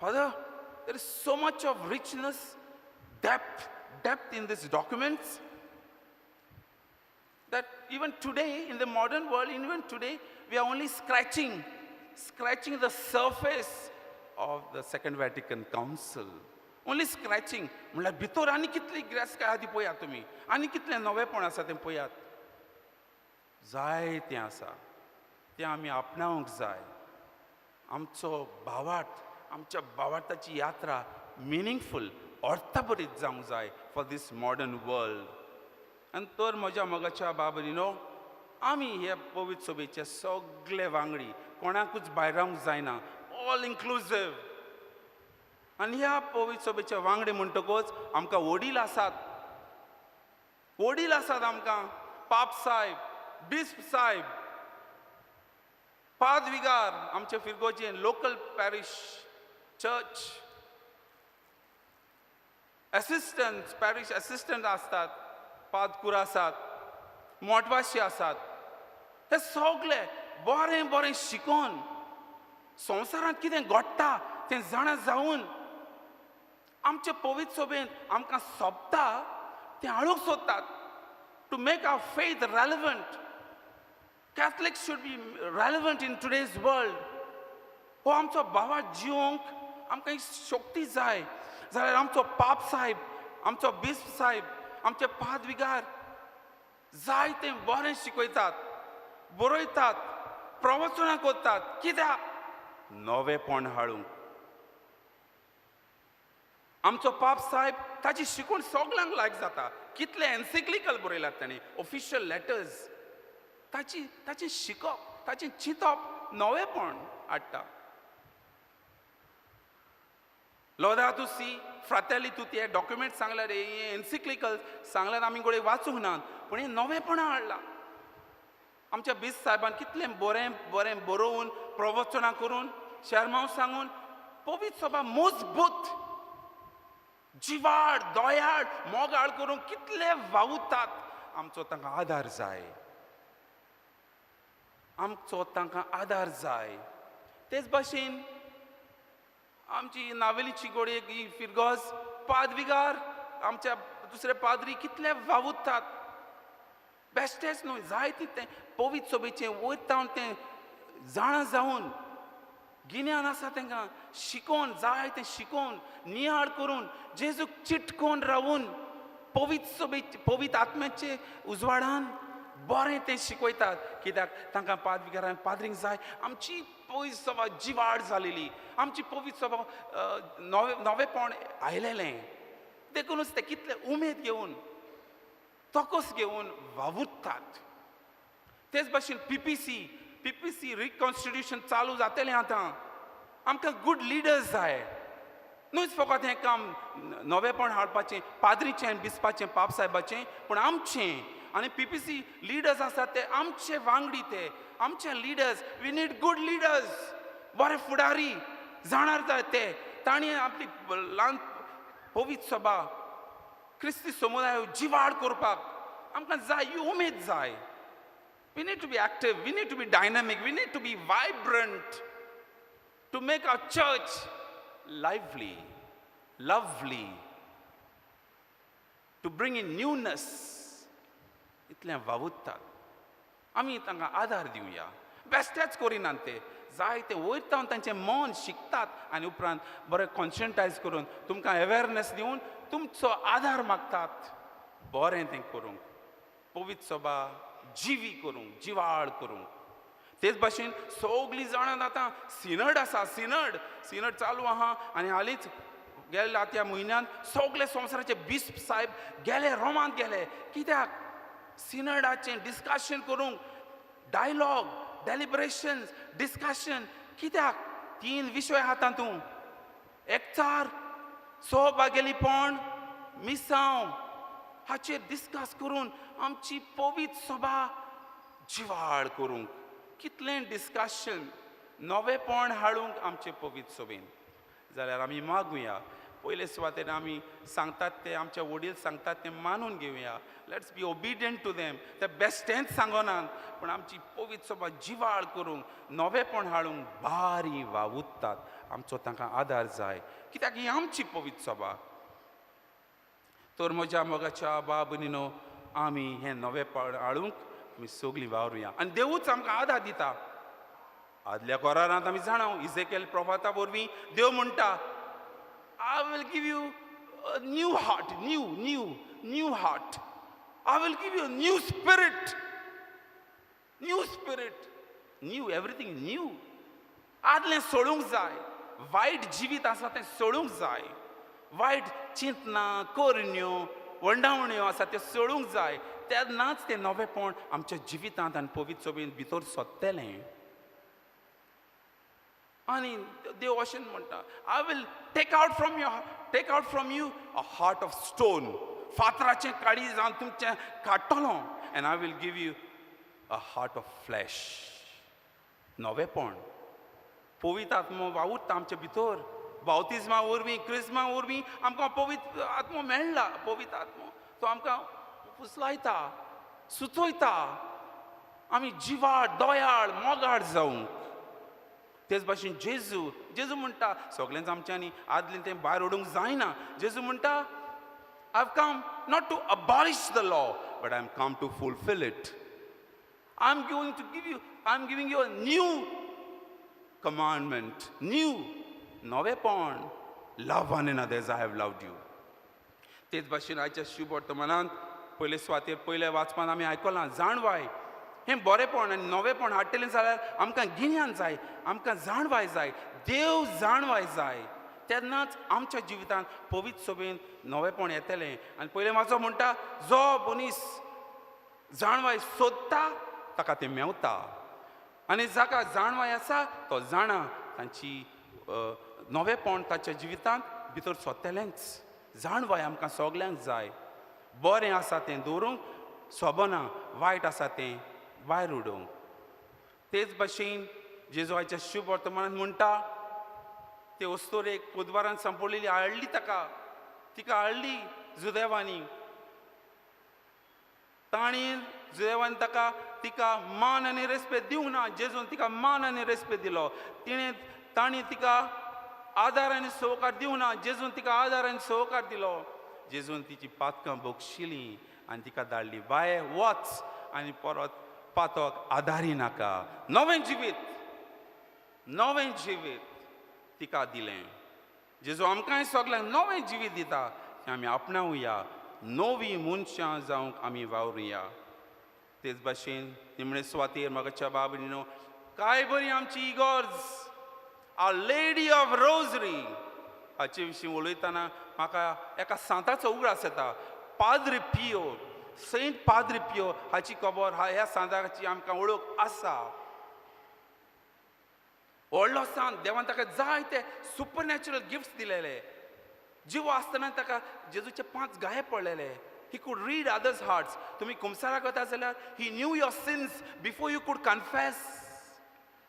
"Father, there is so much of richness, depth in these documents that even today, in the modern world, even today, we are only scratching the surface of the Second Vatican Council. Only scratching." म्हणल्यार भितर आनी कितली गिरेस्तकाय आहा ती पळयात तुमी, आनी कितलें नवेपण आसा तें पळयात. जायतें आसा, तें आमी आपणावंक जाय. आमचो भावार्थ, आमच्या भावार्थाची यात्रा मिनींगफूल, अर्थभरीत जावंक जाय फॉर these modern world. आनी तर म्हज्या मोगाच्या बाबरीनो, आमी हे पवित्र सभेचे सगळे वांगडी, कोणाकूच भायरावंक जायना, ऑल इन्क्लुजीव. आनी ह्या पवित्र सभेचे वांगडी म्हणटकूच आमकां वडील आसात, वडील आसात आमकां, पाप साहेब, बिस्प साहेब. पादविगार आमचे फिरगोजेन local parish church assistant, parish assistant आसतात, पादकूर आसात, मोटवाशी आसात. हे सगळे बरें बरें शिकोन, संवसारांत कितें घडटा तें जाणा जावन, आमचे पवित्र सभेंत आमकां सोबता तें हाडूंक सोदतात, to make our faith relevant. Catholic should be relevant in today's world. हो आमचो भावा जिवंक आमकां एक शक्ती जाय जाल्यार आमचो पाप साहेब, आमचो बिस्प साहेब, आमचे पादविगार जाय तें बरें शिकयतात, बरयतात, प्रवचनां करतात. कित्याक? नवेपण हाडूंक. आमचो पाप साहेब, ताची शिकवण सगल्यांक लायक जाता. कितले एन्सिक्लिकल बरयल्यात ताणें, ऑफिशियल लेटर्स. ताची ताचें शिकप, ताचें चिंतप नवेपण हाडटा. Laudato si, Fratelli tutti हे डॉक्युमेंट सांगल्यार, हे एन्सिक्लिकल सांगल्यार आमी घडये वाचूंक नात, पूण हें नवेपणां हाडलां. आमच्या बिस्प साहेबान कितलें बरें बरें बरोवन, प्रवचनां करून, शेरमांव सांगून पवित्र सभा मजबूत, जिवाळ, दयाळ, मोगाळ करूंक कितले वावुरतात. आमचो तांकां आदार जाय, आमचो तांकां आदार जाय. तेच भाशेन आमची नावेलीची घडये ही फिरगोज पादविगार, आमच्या दुसरे पाद्री कितले वावुरतात. बेश्टेच न्हय, जायते तें पवित्र सभेचें वयता तें जाणा जावन, गिन्यान आसा तांकां, शिकोवन, जाय तें शिकोवन, नियाळ करून, जेजूक चिटकोन रावून, पवित्र सभे पवित्र आत्म्याचे उजवाडान बरें तें शिकयतात. कित्याक तांकां पादविगारान, पाद्रींक जाय आमची पवित्र सभा जिवाळ जालेली, आमची पवित्र सभा नवे नवेपण आयलेलें. देखूनच ते कितले उमेद घेवन, तोकोस घेवन वावुरतात. तेच भाशेन पीपीसी रिकॉन्स्टिट्यूशन चालू जातलें आतां. आमकां गूड लिडर्स जाय. न्हूच फकत हें काम नवेपण हाडपाचें पाद्रीचें आनी बिस्पाचें, पाप साहेबाचें, पूण आमचें आनी पीपीसी लिडर्स आसात ते आमचे वांगडी, ते आमचे leaders. We need good leaders. बरे फुडारी जाणार जाय ते, तांणी आपली ल्हान पवित्र सभा, क्रिस्ती समुदाय जिवाळ करपाक आमकां जाय, ही उमेद जाय. We need to be active, we need to be dynamic, we need to be vibrant to make our church lively, lovely, to bring in newness. इतलें वावुरतात, आमी तांकां आदार दिवया. बेश्टेच करिनात ते, जाय ते वयता तांचें मन शिकतात आनी उपरांत बरें कॉन्शंटायज करून, तुमकां अवेरनेस दिवन तुमचो आदार मागतात बरें तें करूंक, पवित्र सभा जिवी करूंक, जिवाळ करूंक. तेच भाशेन सगळीं जाणां आतां सिनड आसा, सिनड, सिनड चालू आहा. आनी हालींच गेल्या त्या म्हयन्यांत सगळे संवसाराचे बिस्प साहेब गेले, रोमांत गेले. कित्याक? सिनडाचें डिस्कशन करूंक, डायलॉग, डेलिब्रेशन्स, डिस्कशन. कित्याक? तीन विशय आहा तातूंत: एकचार, सहभागेलीपण, मिसांव. हाचेर डिस्कस करून आमची पवित्र सभा जिवाळ करूंक कितलें डिस्कशन, नवेपण हाडूंक आमचे पवित्र सभेन. जाल्यार आमी मागुया, पयले सुवातेर आमी सांगतात ते, आमचे वडील सांगतात ते मानून घेवया. Let's be obedient to them. ते बेश्टेंच सांगनात, पूण आमची पवित्र सभा जिवाळ करूंक, नवेपण हाडूंक बारी वावुरतात. आमचो तांकां आदार जाय, कित्याक ही आमची पवित्र सभा. तर म्हज्या मोगाच्या बाब भयणीनो, आमी हें नवेपण हाडूंक आमी सगळीं वावरुया आनी देवूच आमकां आदार दिता. आदल्या करारांत आमी जाणा, इजेकेल प्रोफाता वरवीं देव म्हणटा, "I will give you a new heart, new, new, new heart. I will give you new spirit, new spirit, new, everything new." आदलें सोडूंक जाय. वायट जिवीत आसा तें सोडूंक जाय. वायट चिंतना, करण्यो, वंडावण्यो आसा त्यो सोडूंक जाय. तेन्नाच तें नवेपण आमच्या जिवितांत आनी पवित्र सभेंत भितर सोदतलें. आनी देव अशें म्हणटा, "I will take out from you a heart of stone." फातराचें काळीज हांव तुमचें काडटलो, "and I will give you a heart of flesh." नवेपण. पवित्र आत्मो वावुरता आमचे भितर. बावतिज्मा वरवीं, क्रिज्मा वरवीं आमकां पवित्र आत्मो मेळ्ळा. पवित्र आत्मो तो आमकां फुसलायता, सुचयता आमी जिवाळ, दयाळ, मोगाळ जावंक. तेच भाशेन जेजू, जेजू म्हणटा सगळेंच आमच्यांनी आदलें तें भायर उडोवंक जायना. जेजू म्हणटा, I have come not to abolish the law, but I am come to fulfil it. I am going to give you, I am giving you a new commandment, new, नवेपण, love one another as I have loved you. तेच भाशेन आयच्या शुभ वर्तमानांत पयले सुवातेर पयल्या वाचपान आमी आयकलां, जाणवाय हें बरेपण आनी नवेपण हाडटलें जाल्यार आमकां गिन्यान जाय, आमकां जाणवाय जाय, देव जाणवाय जाय. तेन्नाच आमच्या जिवितांत पवित्र सभेन नवेपण येतलें. आनी पयलें वाचप म्हणटा, जो मनीस जाणवाय सोदता ताका तें मेवता, आनी जाका जाणवाय आसा तो जाणा तांची नवेपण ताच्या जिवितांत भितर सोदतलेंच. जाणवाय आमकां सगल्यांक जाय. बरें आसा तें दवरूंक सोबना, वायट आसा तें भायर उडोवंक. तेच भाशेन जेजू आयच्या शुभ वर्तमानांत म्हणटा, ते अस्तोरेक पुदवारान सांपडलेली हाडली ताका, तिका हाडली जुदेवांनी. तांणी जुदेवान ताका तिका मान आनी रेस्पेद दिवंक ना. जेजून तिका मान आनी रेस्पेद दिलो. तिणें तांणी तिका आदार आनी सहकार दिवंक ना. जेजून तिका आदार आनी सहकार दिलो. जेजून तिची पातकां बक्षिलीं आनी तिका धाडली, बाये वच आनी परत पातक आदारी नाका. नवें जिवीत, नवें जिवीत तिका दिलें. जेजू आमकांय सगल्यांक नवें जिवीत दिता, तें आमी आपणावया. नवी मनशां जावंक आमी वावरुया. तेच भाशेन निमणे सुवातेर म्हाका बाबा, काय बरी आमची इगर्ज, our lady of rosary. हाचे विशीं उलयतना म्हाका एका सांताचो उगडास येता, पाद्री पियो, सेंट पाद्री पियो. हाची खबर, ह्या सांताची आमकां वळख आसा. व्हडलो सांत, देवान ताका जायते सुपर नॅचरल गिफ्ट्स दिलेले. जिवो आसतना ताका जेजूचे 5 घाये पडलेले. He could read others' hearts. तुमी कुमसाराक वता जाल्यार he knew your sins before you could confess.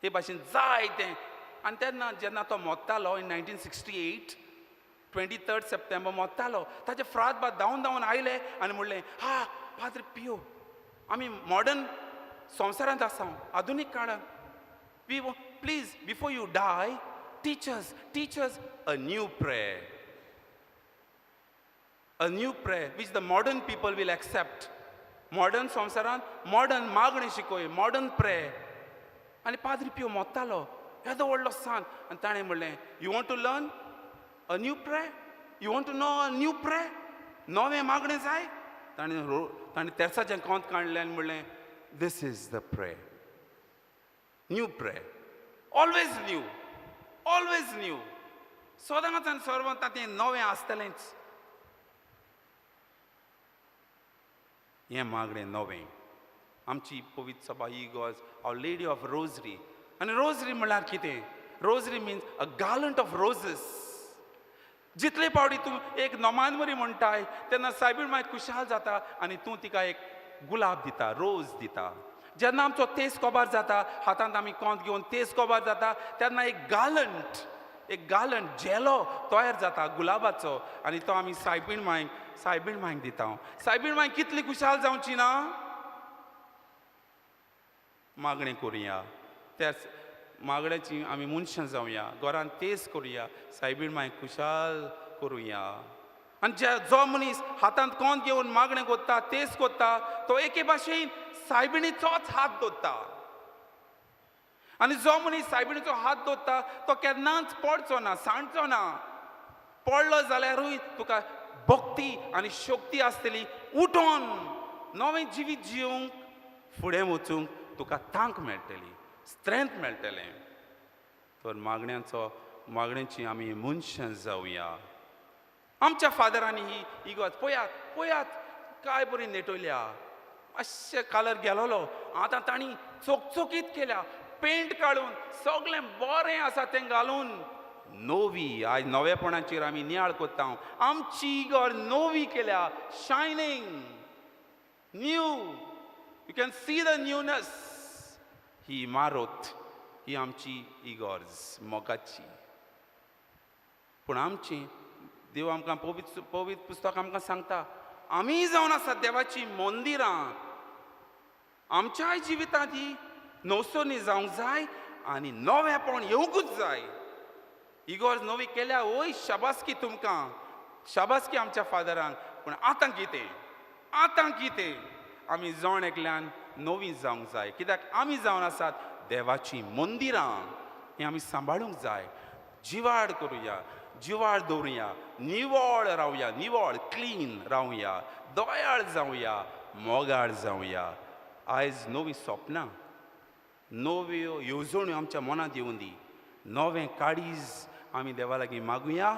हे भाशेन जायतें. आनी तेन्ना जेन्ना तो मोत्तालो in 1968, 23 September मोत्तालो, ताचे फ्रात बाद धांवन धांवन आयले आनी म्हणलें, हा पाद्र पियो, आमी मॉडर्न संवसारांत आसा, आधुनीक काळांत, we please before you die teach us a new prayer, a new prayer which the modern people will accept. Modern संवसारांत मॉडर्न मागणें शिकय, मॉडर्न प्रेयर. आनी पाद्री पियो मोत्तालो, येदो व्हडलो सांत. आनी ताणें म्हणलें, you want to learn a new prayer, you want to know a new prayer, नवें मागणें जाय. ताणें तेर्साचें कोंत काडलें आनी म्हणलें, this is the prayer, new prayer, always new, always new. सदांच आनी सर्वंता तें नवें आसतलेंच. हें मागणें नवें. आमची पवित्र सभा इगर्ज, our lady of rosary. आनी रोजरी म्हणल्यार कितें? Rosary means a garland of roses. जितले फावटी तूं एक नोमानवरी म्हणटाय तेन्ना सायबीण मागीर खुशाल जाता आनी तूं तिका एक गुलाब दिता, रोज दिता. जेन्ना आमचो तेज कोबार जाता, हातांत आमी कोंत घेवन तेज कोबार जाता, तेन्ना एक गालंट, एक गालंट झेलो तयार जाता गुलाबाचो, आनी तो आमी सायबीण मांयक, सायबीण मांयक दिता. सायबीण मांय कितली खुशाल जावची ना? मागणें करुया, त्याच मागण्याची आमी मनशां जावया, घरान तेज करुया, सायबीण मांयक खुशाल करुया. आनी जे जो मनीस हातांत कोंत घेवन मागणें कोत्ता, तेज कोत्ता, तो एके भाशेन सायबिणीचोच हात दवरता. आनी जो मनीस सायबिणीचो हात दवरता तो केन्नाच पडचो ना, सांडचो ना. पडलो जाल्यारूय तुका भक्ती आनी शक्ती आसतली उठोन नवें जिवीत जिवंक, फुडें वचूंक तुका तांक मेळटली, स्ट्रेंथ मेळटलें. तर मागण्याचो, मागण्याची आमी मनशां जावया. आमच्या फादरांनी ही इगर्ज पळयात, पळयात काय बरी नेटयल्या. मातशें कलर गेलोलो, आतां तांणी चकचकीत केल्या, पेंट काडून सगळें बरें आसा तें घालून नवी. आयज नवेपणाचेर आमी नियाळ कोत्ता. आमची इगर्ज नवी केल्या, shining, new, you can see the newness. ही इमारत ही आमची इगर्ज मोगाची. पूण आमची देव आमकां पवित्र पवित्र पुस्तक आमकां सांगता आमी जावन आसात देवाची मंदिरां. आमच्याय जिवितांत ही नवसोनी जावंक जाय आनी नवेपण येवंकूच जाय. इगर्ज नवी केल्या वय शाबासकी तुमकां, शाबासकी आमच्या फादरांक. पूण आतां कितें, आतां कितें आमी जण एकल्यान नवी जावंक जाय. कित्याक आमी जावन आसात देवाचीं मंदिरां. हें आमी सांबाळूंक जाय. जिवाड करुया, जिवाड दवरुया, निवळ रावया, निवळ क्लीन रावया, दयाळ जावया, मोगाळ जावया. आयज नवीं सपनां, नव्यो येवजण्यो आमच्या मनांत येवूं दी. नवें काळीज आमी देवा लागीं मागुया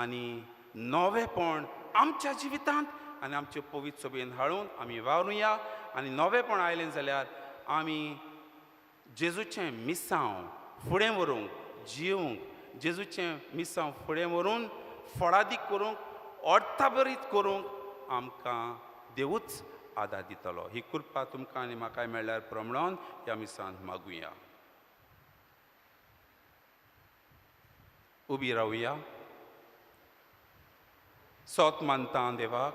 आनी नवेपण आमच्या जिवितांत आनी आमचे पवित्र सभेन हाडून आमी वावरुया. आनी नवेपण आयलें जाल्यार आमी जेजूचें मिसांव फुडें व्हरूंक, जिवंक, जेजूचें मिसांव फुडें व्हरून फळादीक करूंक, अर्थाभरीत करूंक आमकां देवूच आदार दितलो. ही कृपा तुमकां आनी म्हाकाय मेळ्ळ्यार पुरो म्हणून ह्या मिसांत मागुया. उबी रावया. सोत मानता देवाक.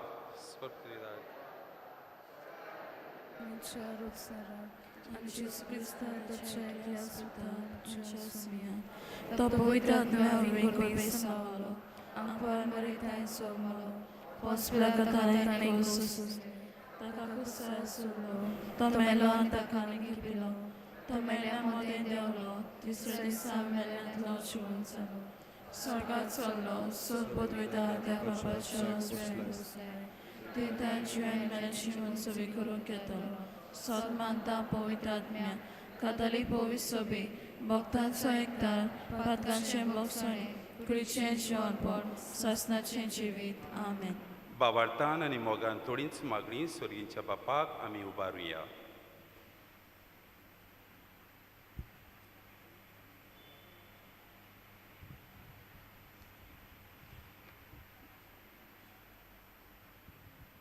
तो पवित्र आत्म्या वरवीं सांबाळलो, आमकां मरिताय सोमलो, पोसपिला कथांनी ताका कुसार सोडलो, तो मेलो आनी ताका आनी घेपिलो, तो मेल्या मदें देंवलो, तिसऱ्या दिसा मेल्यांतलो जिवन जालो, स्वर्गात चल्लो, सोद पदवेदार त्या बापाच्या उजव्यान बसले, थंय त्या जिव्यान मेल्याची मनसबी करूंक येतलो. सोद मानता पवित्र आत्म्या, कातोलीक पवित्र सभे, भक्तांचो एकदार, पातकांचें भोगसणें, कुडीचें जिवनपण, सासणाचें जिवीत. आमेन. बाबार्थान आनी मोगान थोडींच मागणीं स्वर्गीच्या बापाक आमी उबारुया.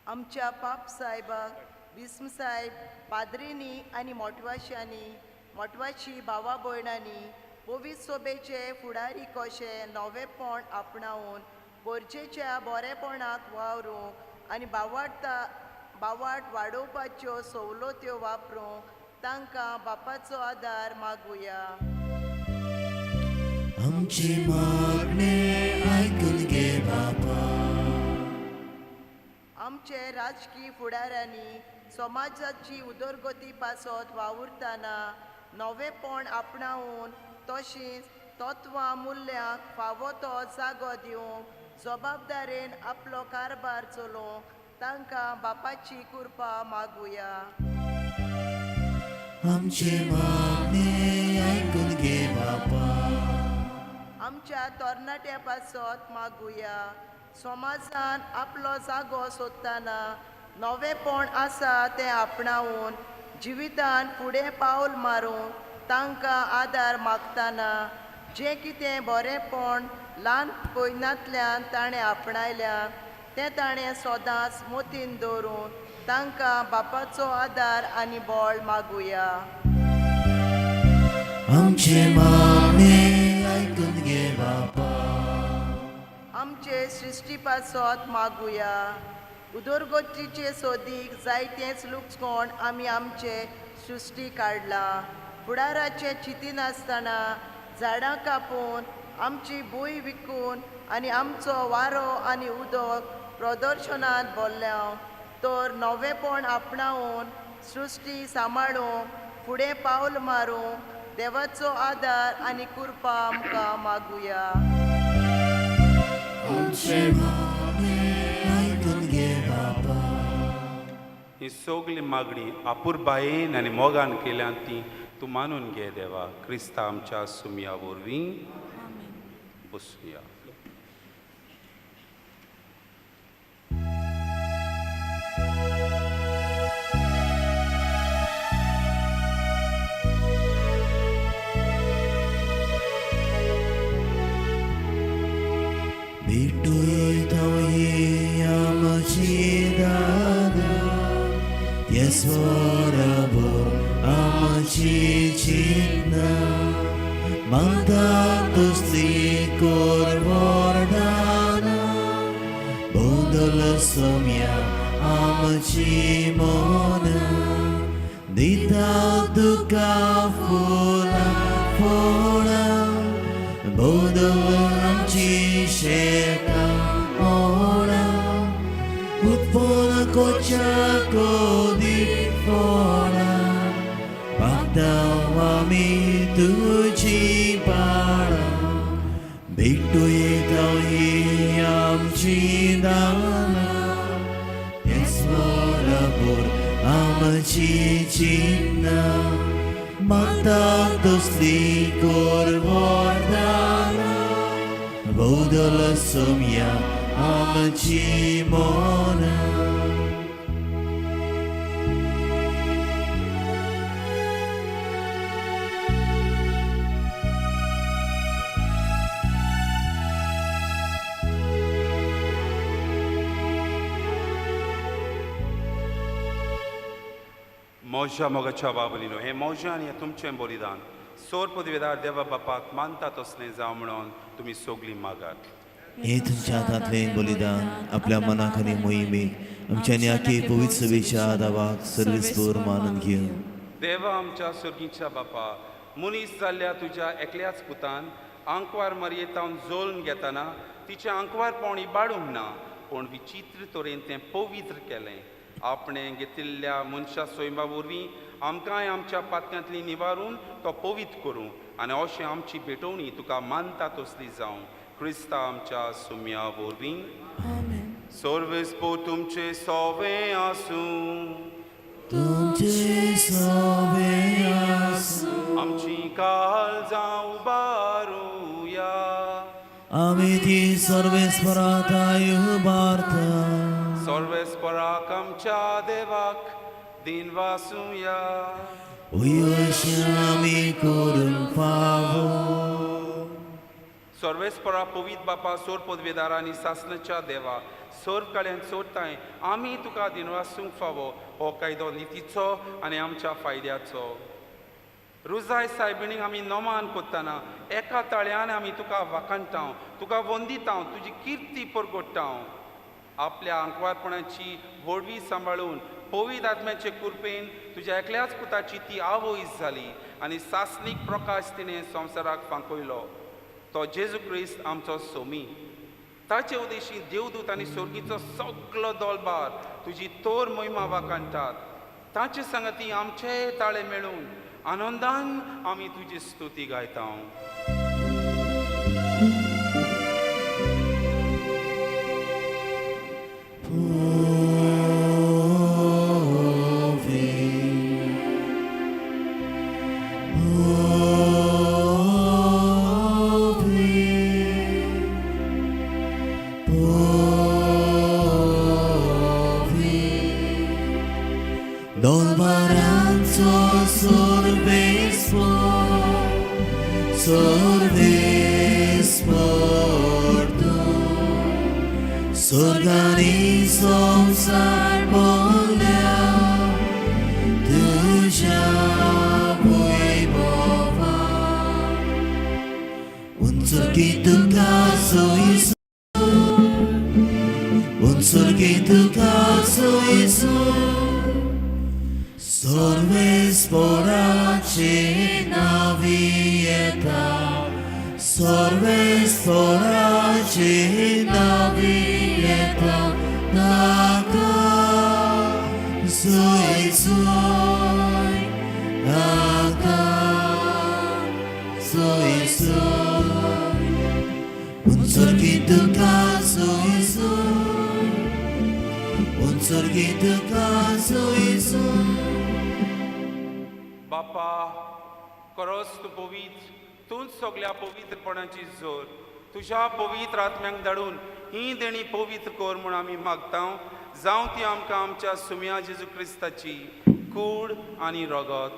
आमच्या पाप साहेबाक, बिस्म साहेब, पाद्रींनी आनी मोटवाशांनी, मोटवाशी भावा भयणांनी पवित्र सोबेचे फुडारी कशे नवेपण आपणावन गरजेच्या बरेपणाक वावरूंक आनी बावाट वाडोवपाच्यो सवलत्यो वापरूंक तांकां बापाचो आदार मागुया. आमची मागणें आयकून घे बापा. आमचे राजकी फुडाऱ्यांनी समाजाची उदरगती पासत वावुरतना नवेपण आपणावन तशींच तत्वां मुल्यांक फावो तो जागो दिवंक जबाबदारेन आपलो कारभार चलोवंक तांकां बापाची कृपा मागुया. आमचे मागणें आयकून घे बापा. आमच्या तरणाट्या पासत मागुया. समाजान आपलो जागो सोदतना नवेपण आसा तें आपणावन जिवितान फुडें पावल मारूंक तांकां आदार मागतना जें कितें बरेंपण ल्हान पयनांतल्यान ताणें आपणायल्या तें ताणें सदांच मतीन दवरून तांकां बापाचो आदार आनी बळ मागुया. आमचे मागणें आयकून घे बापा. आमचे सृश्टी पासत मागुया. उदरगतीचे सोदीक जायतेंच लुकसाण आमी आमचे सृश्टी काडलां. फुडाराचें चिंतिनासतना झाडां कापून आमची भूंय विकून आनी आमचो वारो आनी उदक प्रदर्शनांत भरल्या तर नवेपण आपणावन सृश्टी सांबाळूंक फुडें पावल मारूंक देवाचो आदार आनी कृपा आमकां मागुया. ही सगळी मागणी आपुरबायेन आनी मोगान केल्यान ती तूं मानून घे देवा. क्रिस्ता आमच्या सुमया वरवीं. बसुया. Yes, मागता तसली कोर वरदाना बदल सोम्या आमची मना दिता तुका फुलां फळां बदल आमची शेतां मळां उत्पन्न कोच्या कोदी फळां मागता आमी तुजी पाळां भेटू येता ही आमची दानां तेच बरोबर आमची चिन्नां मागता तसली कोर वरदानां बदल सोम्या आमची मनां. मोज्या मोगाच्या बाबलीनो, हें मोज्या आनी हें तुमचें बलिदान सोर पदवेदार देवा बापाक मानता तसलें जावं म्हणून तुमी सगळीं मागात. हे तुमच्या हातांतलें बलिदान आपल्या मनाक आनी मोहिमेक आमच्या न्याके पवित्र सभेच्या दावाक सर्वेस्पर मानून घेवन. देवा आमच्या सर्गीच्या बापा, मनीस जाल्ल्या तुज्या एकल्याच पुतान आंकवार मरयेतावन जोल्म घेतना तिचें आंकवारपण इबाडूंक ना, पूण विचित्र तरेन तें पवित्र केलें. आपणें घेतिल्ल्या मनशा सैमा वरवीं आमकांय आमच्या पातक्यांतली निवारून तो पवित्र करूं आनी अशें आमची भेटवणी तुका मानता तसली जावं, क्रिस्ता आमच्या सुम्या वरवीं. सर्वेस्पर तुमचे सोवे आसूं. तुमचे सोवे आसूं. आमची काळजां उबारुया. आमी ती सर्वेस्पराताय उबारता. सर्वेस्पराक आमच्या देवाक दिन वासुया. अशें आमी करूंक फावो. सर्वेस्परा पवित्र बापा, सोर पदवेदारा आनी सासणाच्या देवा, सर्व काळ्यान सोडताय आमी तुका दिनवासूंक फावो. हो कायदो नितीचो आनी आमच्या फायद्याचो. रुजाय सायबिणीक आमी नमान कोत्ताना एका ताळ्यान आमी तुका वाखाणटा, तुका वंदिता, तुजी किर्ती परगोडटा. आपल्या आंकवारपणाची व्हडवी सांबाळून पवित्र आत्म्याचे कृपेन तुज्या एकल्याच पुताची ती आवयस जाली आनी सासणीक प्रकाश तिणें संवसाराक फांकयलो. तो जेजू क्रिस्त आमचो सोमी. ताचे उदेशी देवदूत आनी सोर्गीचो सगलो दोलबार तुजी तोर मोहिमा वाखाणटात. ताचे सांगाती आमचे ताळे मेळून आनंदान आमी तुजी स्तुती गायता. बापा, खरोच तूं पवित्र, तूंच सगल्या पवित्रपणाची जोर. तुज्या पवित्र आत्म्यांक धाडून ही देणी पवित्र कर म्हूण आमी मागता. जावं ती आमकां आमच्या सुम्या जेजू क्रिस्ताची कूड आनी रगत.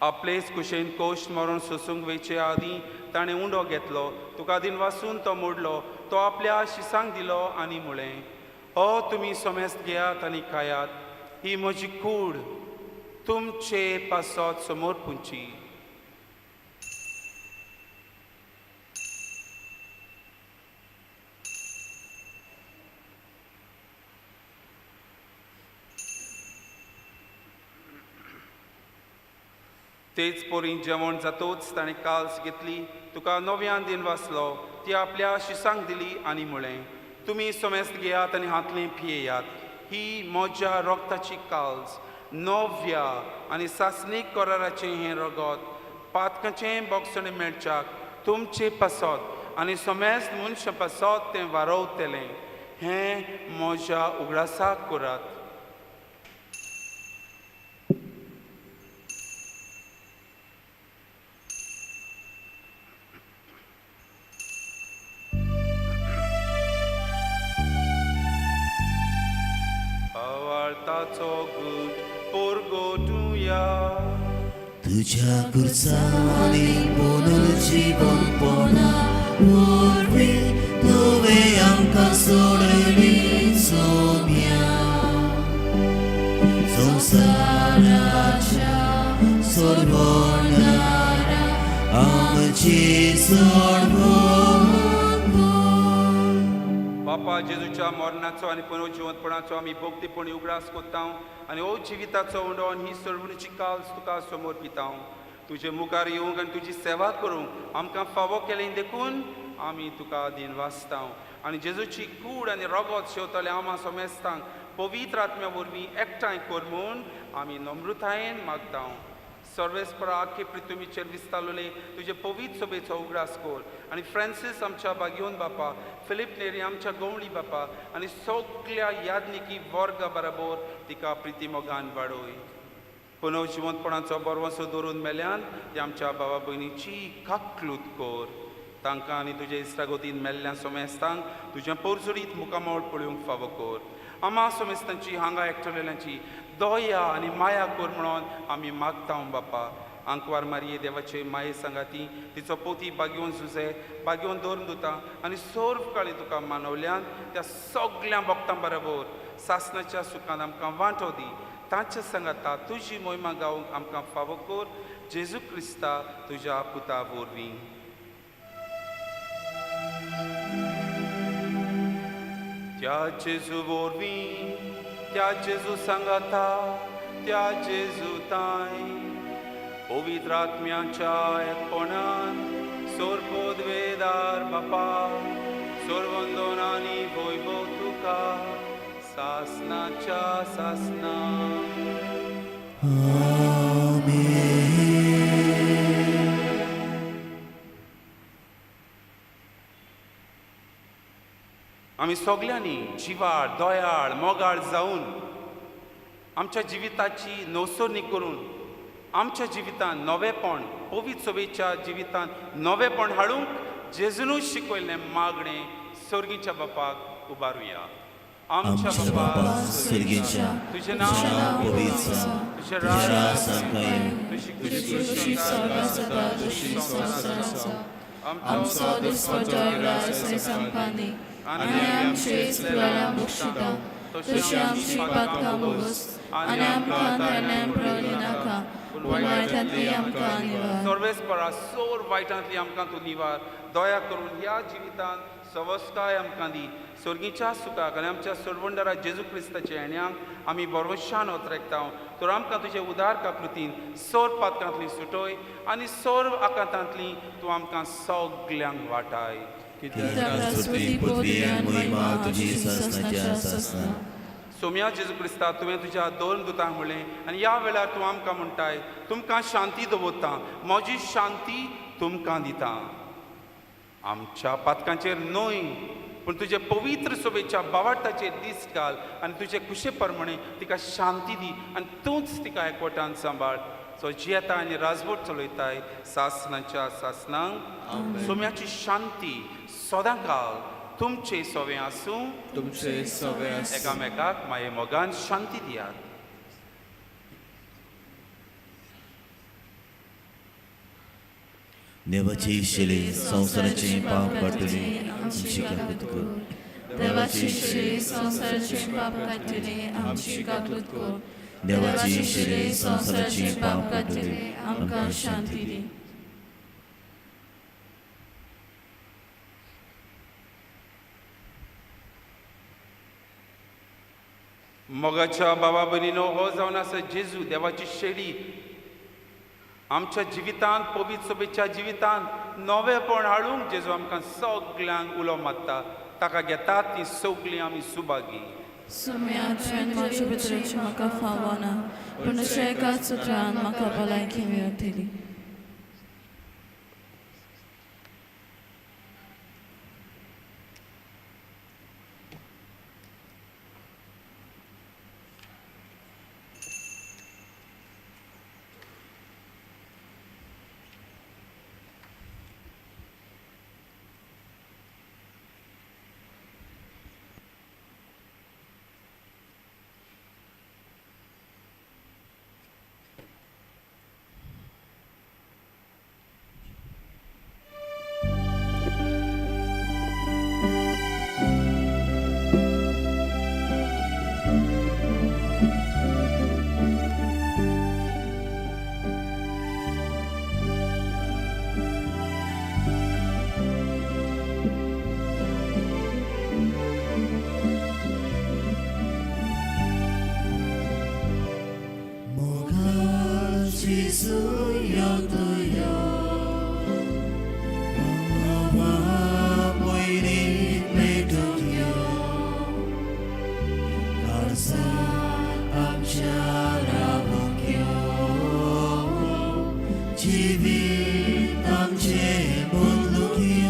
आपलेच कुशेन कोश्ट मरून सोसूंक वयचे आदीं ताणें उंडो घेतलो, तुका दिन वासून तो मोडलो, तो आपल्या शिसांक दिलो आनी म्हळें, हो तुमी समेस्त घेयात आनी खायात, ही म्हजी कूड तुमचे पासत समोर पुंची. तेच पोरीं जेवण जातोच ताणें काल्स घेतली, तुका नव्यान दिन वाचलो, ती आपल्या शिसांक दिली आनी म्हळें, तुमी समेस्त घेयात आनी हातलें पियेयात, ही म्हज्या रोगताची काल्स, नव्या आनी सासणीक कराराचें हें रगत पातकाचें बोगसणें मेळच्याक तुमचे पासत आनी समेस्त मनशां पासत तें वारवतलें, हें म्हज्या उगडासाक करात. तुझ्या खुर्सांनी पुनर्जीवनपणा वरवीं तुवें आमकां सोडयली सोम्या, संवसाराच्या सोडवणारा आमची सोडवण कर. बापा जेजूच्या मरणाचो आनी पुनर्जिवंतपणाचो आमी भोगतेपणी उगडास कोत्ता आनी हो जिविताचो उंडो आनी ही सोडवणीची काल्स तुका समोर पिता. तुजे मुखार येवंक आनी तुजी सेवा करूंक आमकां फावो केलें देखून आमी तुका दिनवासता आनी जेजूची कूड आनी रगत शेवतले आमा समेस्तांक पवित्र आत्म्या वरवीं एकठांय कर म्हूण आमी नम्रतायेन मागता. सर्वेस्परा आख्खे पृथ्वीचेर विस्तारलेले तुजे पवित्र सभेचो उगडास कर आनी फ्रांसीस आमच्या बागयोन बापा, फिलीप नेरी आमच्या गवळी बापा आनी सगल्या यादनिकी वर्गा बराबर तिका प्रिती मोगान वाडोय. पुनर्जिवंतपणाचो बरवसो दवरून मेल्यान ती आमच्या बाबा भयणीची काकलूत कर, तांकां आनी तुजे इश्टागतीन मेल्ल्या सोमेस्तांक तुज्या पोरजोडीत मुखामळ पळोवंक फावो कर. आमा सोमेस्तांची हांगा एकटलेल्यांची दया आनी माया कर म्हणून आमी मागता बापा. आंकवार मारये देवाचे माये सांगाती तिचो पोती बागयोवन सुसे बागयोवन दवरून दिता आनी सर्व काळी तुका मानवल्यान त्या सगल्या भक्तां बरोबर सासणाच्या सुखान आमकां वांटो दी. तांच्या सांगाता तुजी मोहिमा गावंक आमकां फावो कर, जेजू क्रिस्ता तुज्या पुता वरवीं. त्या जेजू वरवीं, त्या जेजू सांगाता, त्या जेजू ताय पवित्र आत्म्याच्या एकपणान सोरपोदवेदार बापा सोरवंदनानी वैभव तुका सासनाच्या सासना. आमी सगल्यांनी जिवाळ दयाळ मोगाळ जावन आमच्या जिविताची नवसरणी करून आमच्या जिवितान नवेपण पवित्र सभेच्या जिवितान नवेपण हाडूंक जेजूनूच शिकयल्लें मागणें सर्गीच्या बापाक उबारुया. आमच्या बापा सर्गीच्या, तुजें तुजें नांव नांव पवित्र जावं, तुजें तुजें राज राज आमकां येवं, तुजी तुजी खुशी स्वर्गात जाता तशी संवसारांत जावं. आमचो दिसपटो ग्रास आमकां दी आनी आमचे इसकुलां बक्षिता तशी आमची पातकां बोगस आनी आमकां तेन्ना प्रवली नाका पूण वायटांतली आमकां निवार. सर्वेस्परा सोर वायटांतली आमकां तूं निवार, दया करून ह्या जिवितांत सवस्काय आमकां दी. सर्गीच्या सुखाक आनी आमच्या सरवंडरा जेजू क्रिस्ताच्या येण्याक आमी बरवशान ओतरेकता. तर आमकां तुजे उदार काकृतीन सोर पातकांतली सुटय आनी सोर आकांतांतली तूं आमकां सगल्यांक वाटाय. कित्याक स्तुती, पदवी आनी महिमा तुजी सासणाच्या सासणा. सोम्या जेजू क्रिस्ता, तुवें तुज्या दोन दुतांक म्हणलें आनी ह्या वेळार तूं आमकां म्हणटाय, तुमकां शांती दवरता, म्हजी शांती तुमकां दिता. आमच्या पातकांचेर न्हय पूण तुजे पवित्र सभेच्या बावार्थाचेर दीस घाल आनी तुजे खुशे प्रमाणे तिका शांती दी आनी तूंच तिका एकवटान सांबाळ. सो जियेता आनी राजवट चलयताय सासणाच्या सासणांक. सोम्याची शांती सदां काल तुमचे सोवे आसूं, तुमचे सवे आसूं. एकामेकाक माये मोगान शांती दियात. देवाची शिले संवसाराचें पाप काडटली आमची काकूत कर. देवाची शिले संवसाराचें पाप काडटली आमची काकूत कर. देवाची शिले संवसाराचें पाप काडटली आमकां शांती दी. मोगाच्या बाबा भयणीनो, हो जावन आसा जेजू देवाची शेडी आमच्या जिवितांत, पवित्र सभेच्या जिवितांत नवेपण हाडूंक जेजू आमकां सगल्यांक उलो मारता. ताका घेतात ती सगळीं आमी सुभागी. सुम्या तुवें म्हजे भितरची म्हाका फावना, पूण तुज्या एकाच उतरान म्हाका भलायकी मेळटली. जिवीत आमचें बदलूंक यो.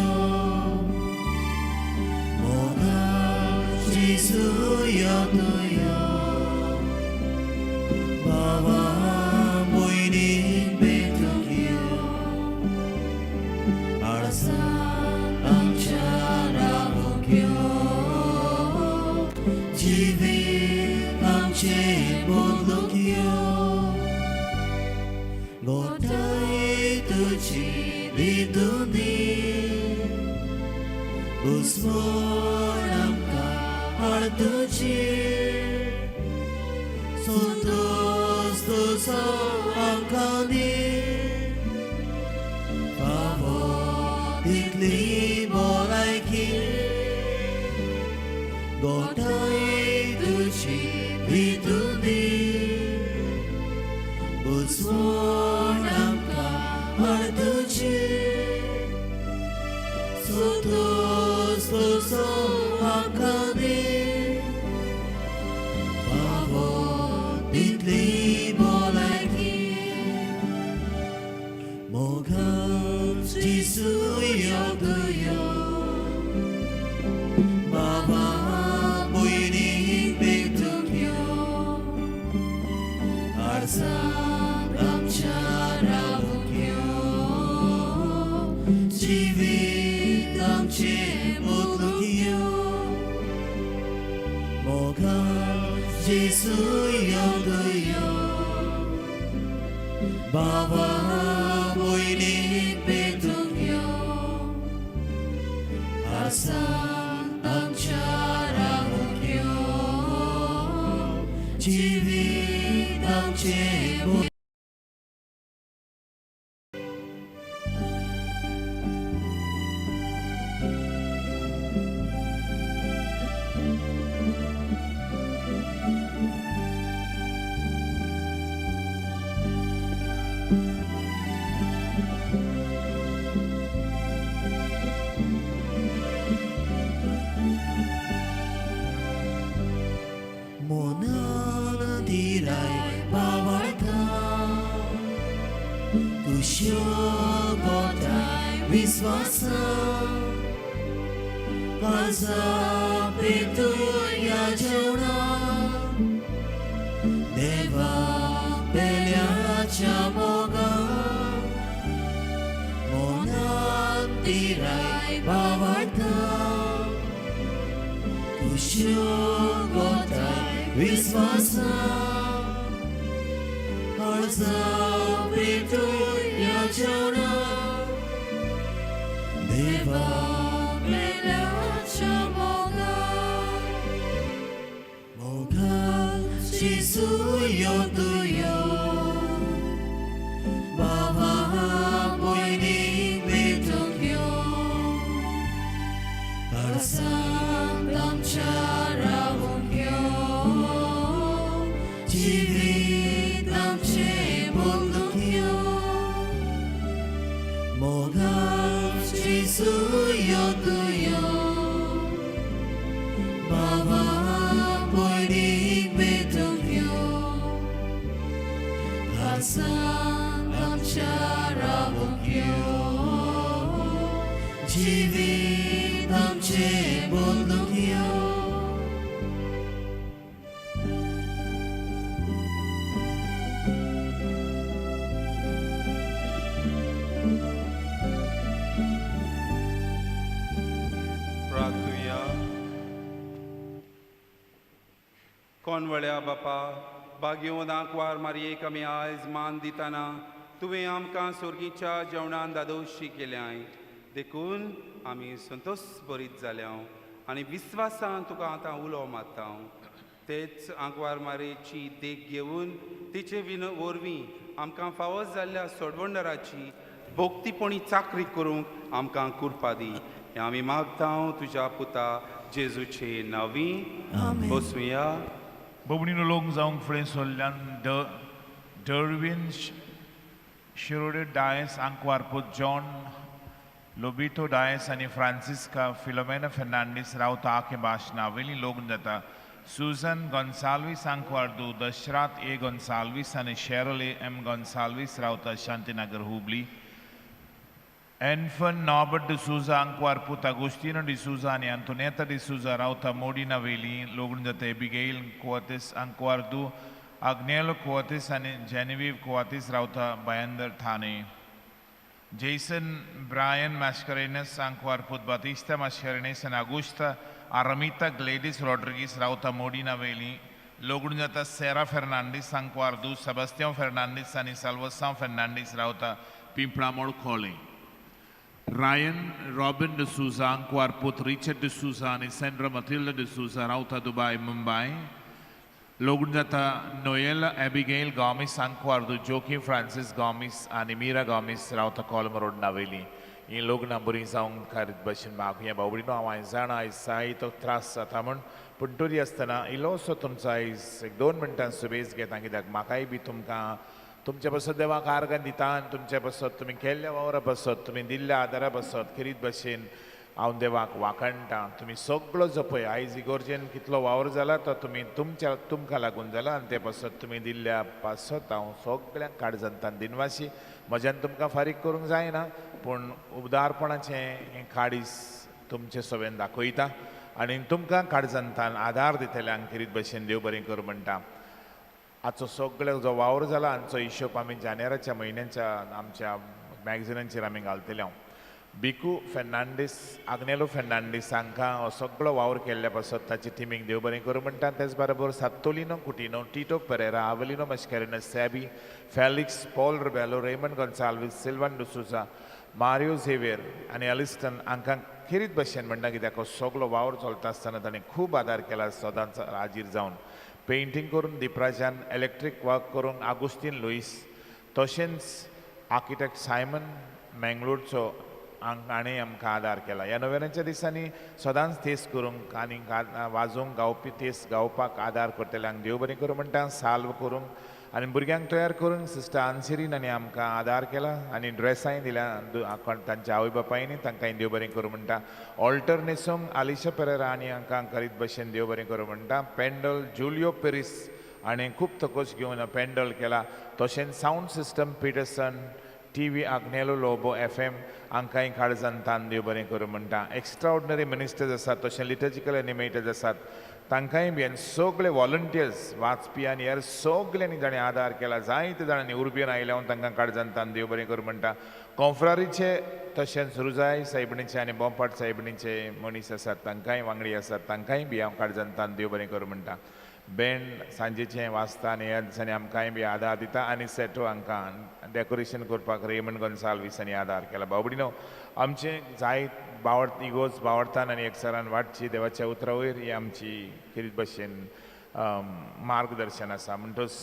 कोणवळ्या बापा, बागेवन आंकवार मारयेक आमी आयज मान दिताना तुवें आमकां सोर्गीच्या जेवणान दादोशी केल्याय, देखून आमी संतोश बरीत जाल्या आनी विस्वासान तुका आतां उलो मारता. तेच आंकवार मारयेची देख घेवन तिचे विन वरवीं आमकां फावो जाल्ल्या सोडवणदाराची भोक्तीपणी चाकरी करूंक आमकां कुरपा दी. हें आमी मागता तुज्या पुता जेजूचे नांवी. बसुया. बबणीनो लोक जावंक फुडें सोल्ल्यान डर्विन शिरोडे डायस आंकवारपूत जॉन लोबितो डायस आनी फ्रांसिस्का फिलोमेना फेर्नांडीस रावता आखे भाश नावेली. लग्न जाता सुजन गोन्साल्वीस आंकवारदू दशरात ए गोन्साल्वीस आनी शेरल ए एम गोन्साल्वीस रावता शांतीनगर हुबली. एन्फन नॉबर्ट डिसूजा आंकवारपूत अगुस्तिनो डिसूजा आनी अंतोनेता डिसूजा रावता मोडी नावेली. लग्न जाता एबिगेल कुवातीस आंकवारदू आग्नेलो कुवातीस आनी जेनिवीव कुवातीस रावता Bhayandar Thane. Jason Brian Mascarenhas आंकवारपूत बातिस्ता मास्करेनस आनी अगुस्ता आरमिता ग्लेडीस रॉड्रिगीस रावता मोडी नावेली. लग्न जाता सेरा फेर्नांडीस आंकवारदू सेबास्तियांव फेर्नांडीस आनी साल्वसांव फेर्नांडीस रावता Pimpalmol Khole. Ryan Robin D'Souza आंकवारपूत रिचर्ड डिसूजा आनी सेंड्रा मथिल्डा डिसूजा रावता दुबाय मुंबय. लग्न जाता नोएल एबिगेल गॉमीस आंकवारदू जोकी फ्रांसीस गॉमीस आनी मिरा गॉमीस रावता कोलम रोड नावेली. ही लग्नां बरीं जावंक खारीत भशेन मागुया. बाबडीनो, हांव आयज जाणा आयज जायतो त्रास जाता म्हूण, पूण तरी आसतना इल्लोसो तुमचो आयज एक 2 मिनटां सुबेज घेता, कित्याक म्हाकाय बी तुमकां तुमचे पासत देवाक आर्गां दिता आनी तुमचे पासत तुमी केल्ल्या वावरा पासत तुमी दिल्ल्या आदारा पासत खेरीत भशेन हांव देवाक वाखाणटा. तुमी सगळो जो पळय आयज इगोर्जेन कितलो वावर जाला तो तुमी तुमच्या तुमकां लागून जाला आनी ते पासत तुमी दिल्ल्या पासत हांव सगळ्यांक काळजांतल्यान दिनवासी. म्हज्यान तुमकां फारीक करूंक जायना, पूण उदारपणाचें हें काडीस तुमचे सवेन दाखयता आनी तुमकां काळजांतल्यान आदार दितल्यांक खेरीत भशेन देव बरें कर म्हणटा. आजचो सगळो जो वावर जाला हांचो हिशोब आमी जानेराच्या म्हयन्याच्या आमच्या मॅगझिनांचेर आमी घालतले. हांव बिकू फेर्नांडीस आग्नेलो फेर्नांडीस हांकां हो सगळो वावर केल्ल्या पासत ताची टिमीक देव बरें करूं म्हणटा. तेच बरोबर सात्तोलिनो Coutinho, Tito Pereira, Avelino Mascarenhas, Sabby Felix, Paul Rebelo, Raymond Gonsalves, Silvan D'Souza, Mario Xavier आनी अलिस्टन हांकां खेरीत भशेन म्हणटा, कित्याक हो सगळो वावर चलता आसतना ताणें खूब आदार केला सदांच हाजीर जावन. पेंटींग करून दिपराजान, इलेक्ट्रीक वर्क करूंक आगुस्तीन लुईस, तशेंच आर्किटेक्ट सायमन मेंगलोरचो हाणें आमकां आदार केला. ह्या नोव्हेंब्राच्या दिसांनी सदांच तेस करूंक आनी वाजोवंक गावपी तेस गावपाक आदार करतल्यांक देव बरें करूं म्हणटा. साल्व करूंक आनी भुरग्यांक तयार करूंक सिस्टर आन्सिरीन आनी आमकां आदार केला आनी ड्रेसांय दिल्या तांच्या आवय बापायनी, तांकांय देव बरें करूं म्हणटा. ऑल्टर न्हेसोवंक आलिशा पेरेरा आनी हांकां करीत भशेन देव बरें करूं म्हणटा. पेंडल जुलियो पेरीस हाणें खूब तकोस घेवन पेंडल केला. तशेंच sound system Peterson T V Agnelo Lobo F M हांकांय काळजान तान देव बरें करूं म्हणटा. एक्स्ट्रा ऑर्डिनरी मिनिस्टर्स आसात, तशें लिटर्जिकल एनिमेटर्स आसात, तांकांय बी आनी सगळे वॉलंटियर्स वाचपी आनी हेर सगल्यांनी जाणें आदार केला, जायते जाणांनी उर्बेन आयल्या तांकां काळजान तान देव बरें करूं म्हणटा. कॉन्फ्रारीचे तशेंच रुजाय सायबिणीचे आनी बोंपाट सायबिणीचे मनीस आसात, तांकांय वांगडी आसात, तांकांय बी हांव काळजान तान देव बरें करूं म्हणटा. बँड सांजेचें वाचता आनी ह्या दिसांनी आमकांय बी आदार दिता आनी सेटो हांकां डेकोरेशन करपाक रेमंड गोन्साल्वीस आनी आदार केला. बाबडीनो, आमचें जायत बावड इगोर्ज बावडतान आनी एकसरान वाडची देवाच्या उतरा वयर ही आमची खेरीत भशेन मार्गदर्शन आसा. म्हणटच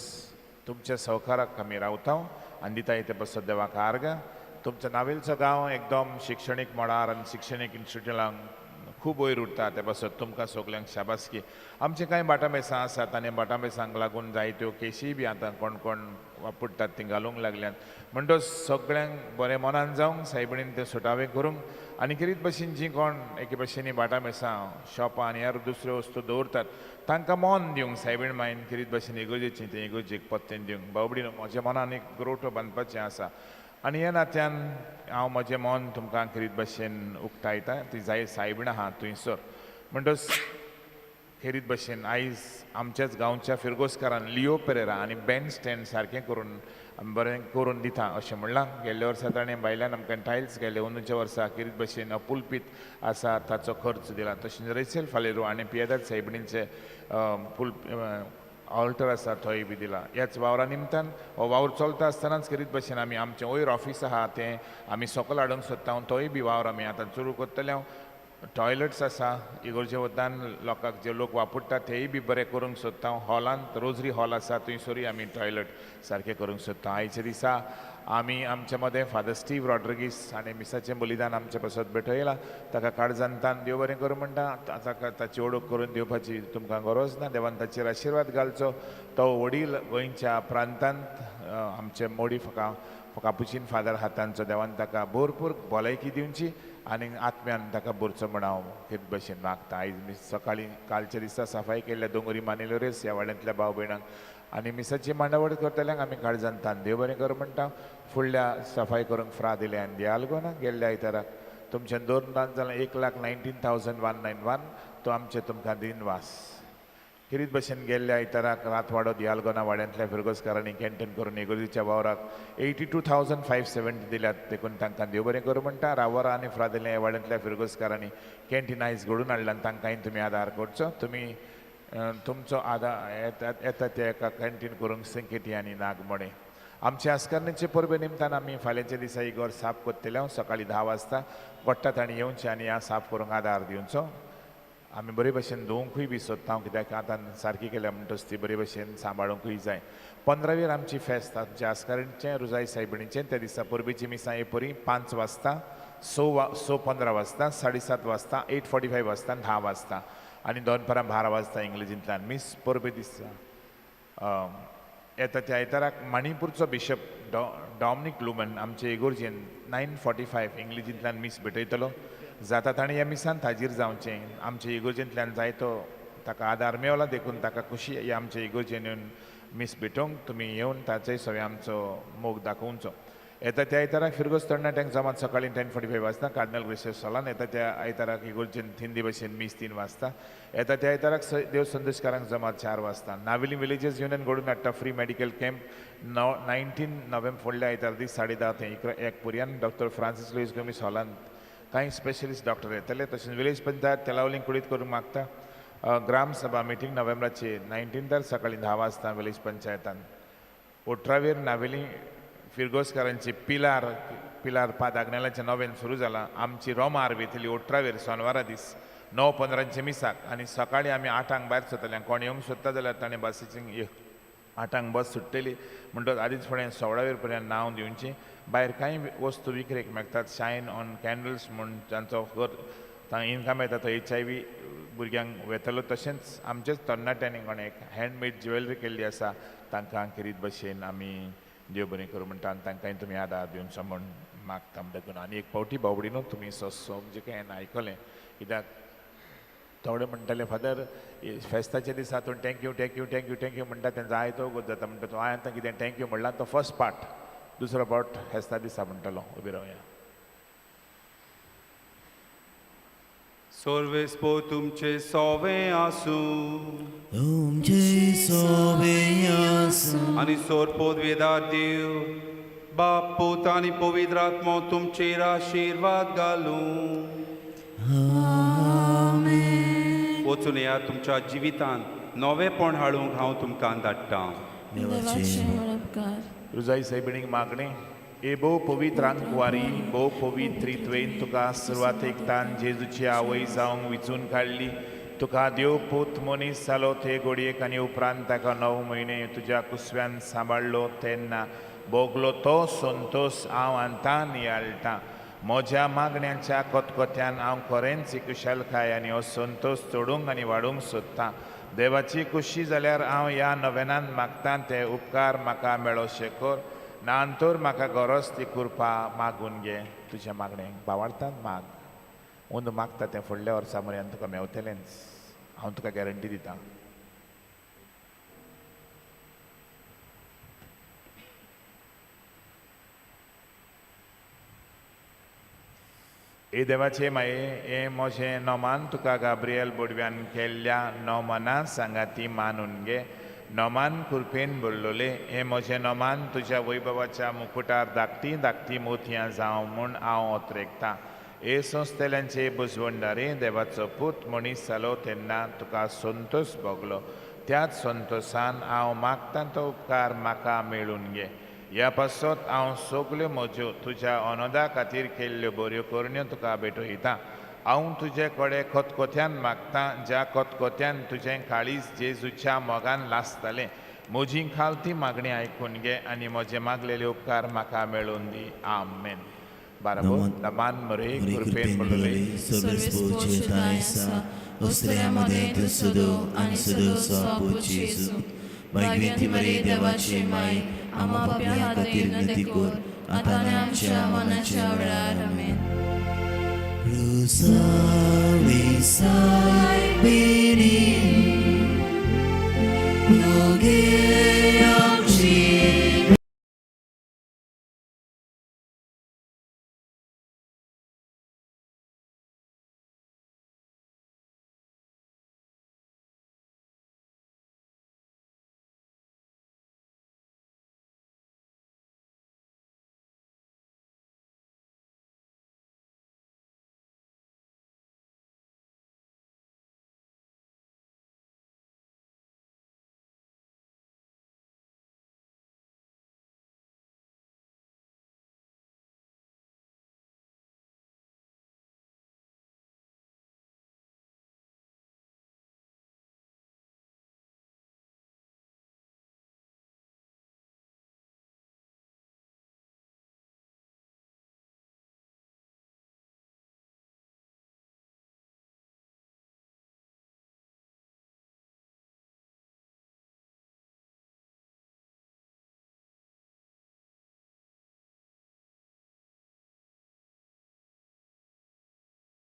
तुमच्या सहकाराक आमी रावता आनी दिता ते पासत देवाक आर्गां. तुमच्या नावेलचो गांव एकदम शिक्षणीक मळार आनी शिक्षणीक इन्स्टिट्युटांक खूब वयर उरता, ते पासत तुमकां सगल्यांक शाबासकी. आमचे कांय बाटाबेसां आसात आनी बाटाबेसांक लागून जायत्यो केशी बी आतां कोण कोण वापरतात ती घालूंक लागल्यात. म्हणटच सगळ्यांक बरें मनान जावंक सायबिणीन तें सुटावें करूंक आनी खेरीत भशेन जीं कोण एके भशेन बाटाबेसां शॉपां आनी हेर दुसऱ्यो वस्तू दवरतात तांकां मन दिवंक सायबीण मायन खेरीत भशेन इगोर्जेचें तें इगोर्जेक पत्तेन दिवंक. बाबडीनो, म्हज्या मनान एक ग्रोटो बांदपाचें आसा आनी ह्या नात्यान हांव म्हजें मन तुमकां खेरीत भशेन उक्तायता. ती जाय सायबीण आहा थंयसर. म्हणटच खेरीत भशेन आयज आमच्याच गांवच्या फिरगोजकारान लिओ पेरेरा आनी बँड स्टँड सारकें करून बरें करून दिता अशें म्हणलां. गेल्ल्या वर्सा ताणें भायल्यान आमकां टायल्स गेले, अंदूच्या वर्सा खेरीत भशेन पुलपीत आसा ताचो खर्च दिला. तशेंच रेचेल फालेरो आनी पियेदाद सायबिणीचे पुल ऑल्टर आसा थंय बी दिला. ह्याच वावरा निमतान हो वावर चलता आसतनाच खेरीत भशेन आमी आमचें वयर ऑफीस आहा तें आमी सकयल हाडूंक सोदता, तोय बी वावर आमी आतां सुरू करतले. टॉयलट्स आसा इगोर्जे वतान लोकांक जे लोक वापरतात तेय बी बरें करूंक सोदता. हॉलांत रोजरी हॉल आसा थंयसरूय आमी टॉयलट सारकें करूंक सोदता. आयच्या दिसा आमी आमच्या मदें फादर स्टीव रॉड्रिगीस हाणें मिसाचें बलिदान आमचे पासत भेटयलां. ताका काळजांतान देव बरें करूं म्हणटा. ताका ताची ओळख करून दिवपाची तुमकां गरज ना. देवान ताचेर आशिर्वाद घालचो. तो वडील गोंयच्या प्रांतांत आमचे मोडी कापुचीन फादर हातांचो देवान ताका भरपूर भलायकी दिवची आनी आत्म्यान ताका भरचो म्हण हांव हेच भशेन मागता. आयज मी सकाळीं कालच्या दिसा सफाई केल्ल्या दोंगरी मानेलोरेस ह्या वाड्यांतल्या भाव भयणांक आनी मिसाची मांडावळ करतल्यांक आमी काळजान तान देव बरें करूं म्हणटा. फुडल्या सफाई करूंक फ्रा दिले आनी दियालगोना गेल्ल्या आयताराक तुमच्यान दोन दान जाल्यार 1,19,191 तो आमचे तुमकां दिनवास. खेरीत भशेन गेल्ल्या आयताराक रातवाडो दियालगोना वाड्यांतल्या फिरगोजकारांनी कॅन्टीन करून इगोर्जेच्या वावराक 82,570 दिल्यात, देखून तांकां देव बरें करूं म्हणटा. रावरा आनी फ्रादेले वाड्यांतल्या फिरगोजकारांनी कॅन्टीन आयज घडून हाडला आनी तांकांय तुमी आदार करचो. तुमी तुमचो आदार येता त्या एका कॅन्टीन करूंक संकेती आनी नागमणे. आमचे आस्करणेचे परबे निमतान आमी फाल्यांच्या दिसा इगोर्ज साफ करतले. हांव सकाळीं 10 वाजता गोडटा तांणी येवचें आनी ह्या साफ करूंक आदार दिवचो. आमी बरे भशेन धुवंकूय बी सोदता कित्याक आतां सारकी केल्या म्हणटच ती बरे भशेन सांबाळूंकूय जाय. 15वेर आमची फेस्त आमच्या आस्कारणचें रुजाय सायबिणीचें. त्या दिसा परबेची मिसां हे परी 5 वाजता, 6:15 वाजता, 7:30 वाजता, 8:45 वाजता, 10 वाजता आनी दनपारां 12 वाजता इंग्लिजींतल्यान मीस. परबे दिसा येता त्या आयताराक मणिपूरचो बिशप डॉमनीक लुमन आमचे इगोर्जेन 9:45 इंग्लिजींतल्यान मीस भेटयतलो. जाता ताणें ह्या मिसान हाजीर जावचें. आमचे इगोर्जेंतल्यान जायतो ताका आदार मेवला देखून ताका खुशी ह्या आमचे इगोर्जेन येवन मीस भेटोवंक तुमी येवन ताचेय सगळें आमचो मोग दाखोवचो. येता त्या आयताराक फिरगोज तरणाट्यांक जमात सकाळीं 10:45 वाजता कार्डिनल ग्रेशियस हॉलान. येता त्या आयताराक इगोर्जेन हिंदी भाशेन मीस 3 वाजता. येता त्या आयताराक देव संदेशकारांक जमात 4 वाजता. नावेली विलेजर्स युनियन घडून हाडटा फ्री मेडिकल कॅम्प 19 नोव्हेंबर फुडल्या आयतार दीस 10:30 ते 1 पर्यंत डॉक्टर फ्रांसीस लुईस गोमीस हॉलांत कांय स्पेशलिस्ट डॉक्टर येतले. तशेंच विलेज पंचायत तेलावलींग कुडीत करूंक मागता ग्रामसभा मिटींग नोव्हेंबराचे 19 सकाळीं 10 वाजता विलेज पंचायतान. 18वेर नावेली फिरगोजकारांची पिलार पिलार पाद आग्नेलाचें नोवेन सुरू जालां. आमची रोमार वेतली 18वेर सोनवारा दीस 9:15 मिसाक आनी सकाळीं आमी 8 भायर सरतले. कोण येवंक सोदता जाल्यार ताणें बसीची 8 बस सुट्टली म्हणटच आदींच फुडें 16वेर पर्यंत नांव दिवचें. भायर कांय वस्तू विक्रेक मेळटात, शायन ऑन कॅन्डल्स म्हूण तांचो इनकम येता तो HIV भुरग्यांक वेतलो. तशेंच आमचेच तरणाट्यांनी कोणें एक हँडमेड ज्वेलरी केल्ली आसा तांकां खेरीत भशेन आमी देव बरें करूं म्हणटा आनी तांकांय तुमी आदार दिवचो म्हूण मागता. देखून आनी एक फावटी बावडी न्हू तुमी सोंप जे कांय आयकलें कित्याक थोडे म्हणटाले फादर फेस्ताच्या दिसा तूं thank you thank you thank you thank you म्हणटा तें जायतो गोत जाता. म्हणटा तूं हांवें आतां कितें thank you म्हणलां तो फर्स्ट पार्ट, दुसरो पावट फेस्ता दिसा म्हणटलो. उबी रावया. सर्वेस्पो तुमचे सोवे आसूं, तुमचे सोवे आसूं आनी सोरपोत वेदार देव बाप पूत आनी पवित्र आत्मो तुमचेर आशिर्वाद घालूं. आमेन. वचून या तुमच्या जिवितांत नवेपण हाडूंक हांव तुमकां धाडटा. देवाचे उपकार. रुजाई सायबिणीक मागणें. ए भोव पवित्र आंकवारी भोव पवित्रित्वेन तुका सुरवातेक तान जेजूची आवय जावंक विचून काडली. तुका देव पूत मनीस जालो ते घडयेक आनी उपरांत ताका 9 म्हयने तुज्या कुसव्यान सांबाळ्ळो तेन्ना भोगलो तो संतोश हांव आतां नियाळटा. म्हज्या मागण्यांच्या कोतकोत्यान हांव खरेंच कुशलकाय आनी हो संतोश चडूंक आनी वाडूंक सोदतां. देवाची खुशी जाल्यार हांव ह्या नवेनान मागतां ते उपकार म्हाका मेळो शेकोर नांतर म्हाका गरज ती कृपा मागून घे. तुज्या मागणें बावार्थान माग. अंदू मागता तें फुडल्या वर्सा मेरेन तुका मेवतलेंच, हांव तुका गॅरंटी दितां. हे देवाचे माये हे म्हजें नोमान तुका गाब्रियल बोडव्यान केल्ल्या नोमना सांगाती मानून घे. नोमान कृपेन बोल्लोले हे म्हजें नोमान तुज्या वैभवाच्या मुकुटार धाकटी धाकटी मोतयां जावं म्हूण हांव ओतरेकतां. हे संस्थेल्यांचे बुजवंडारे देवाचो पूत मनीस जालो तेन्ना तुका संतोश भोगलो. त्याच संतोशान हांव मागतां तो उपकार म्हाका मेळून घे. ह्या पासत हांव सगल्यो म्हज्यो तुज्या अनोदा खातीर केल्ल्यो बऱ्यो करण्यो तुका भेटयतां. हांव तुजे कडेन खतखत्यान मागतां ज्या खतखत्यान तुजें काळीज जेजूच्या मोगान लासतलें. म्हजी खालती मागणी आयकून घे आनी म्हजे मागलेले उपकार म्हाका मेळून दी. आमेन. बाराबोर नमान मरे कृपेन बोलले भाग्यवंती मरे देवाची माय आम्हा पापयां खातीर विनंती कर आतां आनी आमच्या मरणाच्या वेळार. आमेन. Rosario Saibini, Pugea.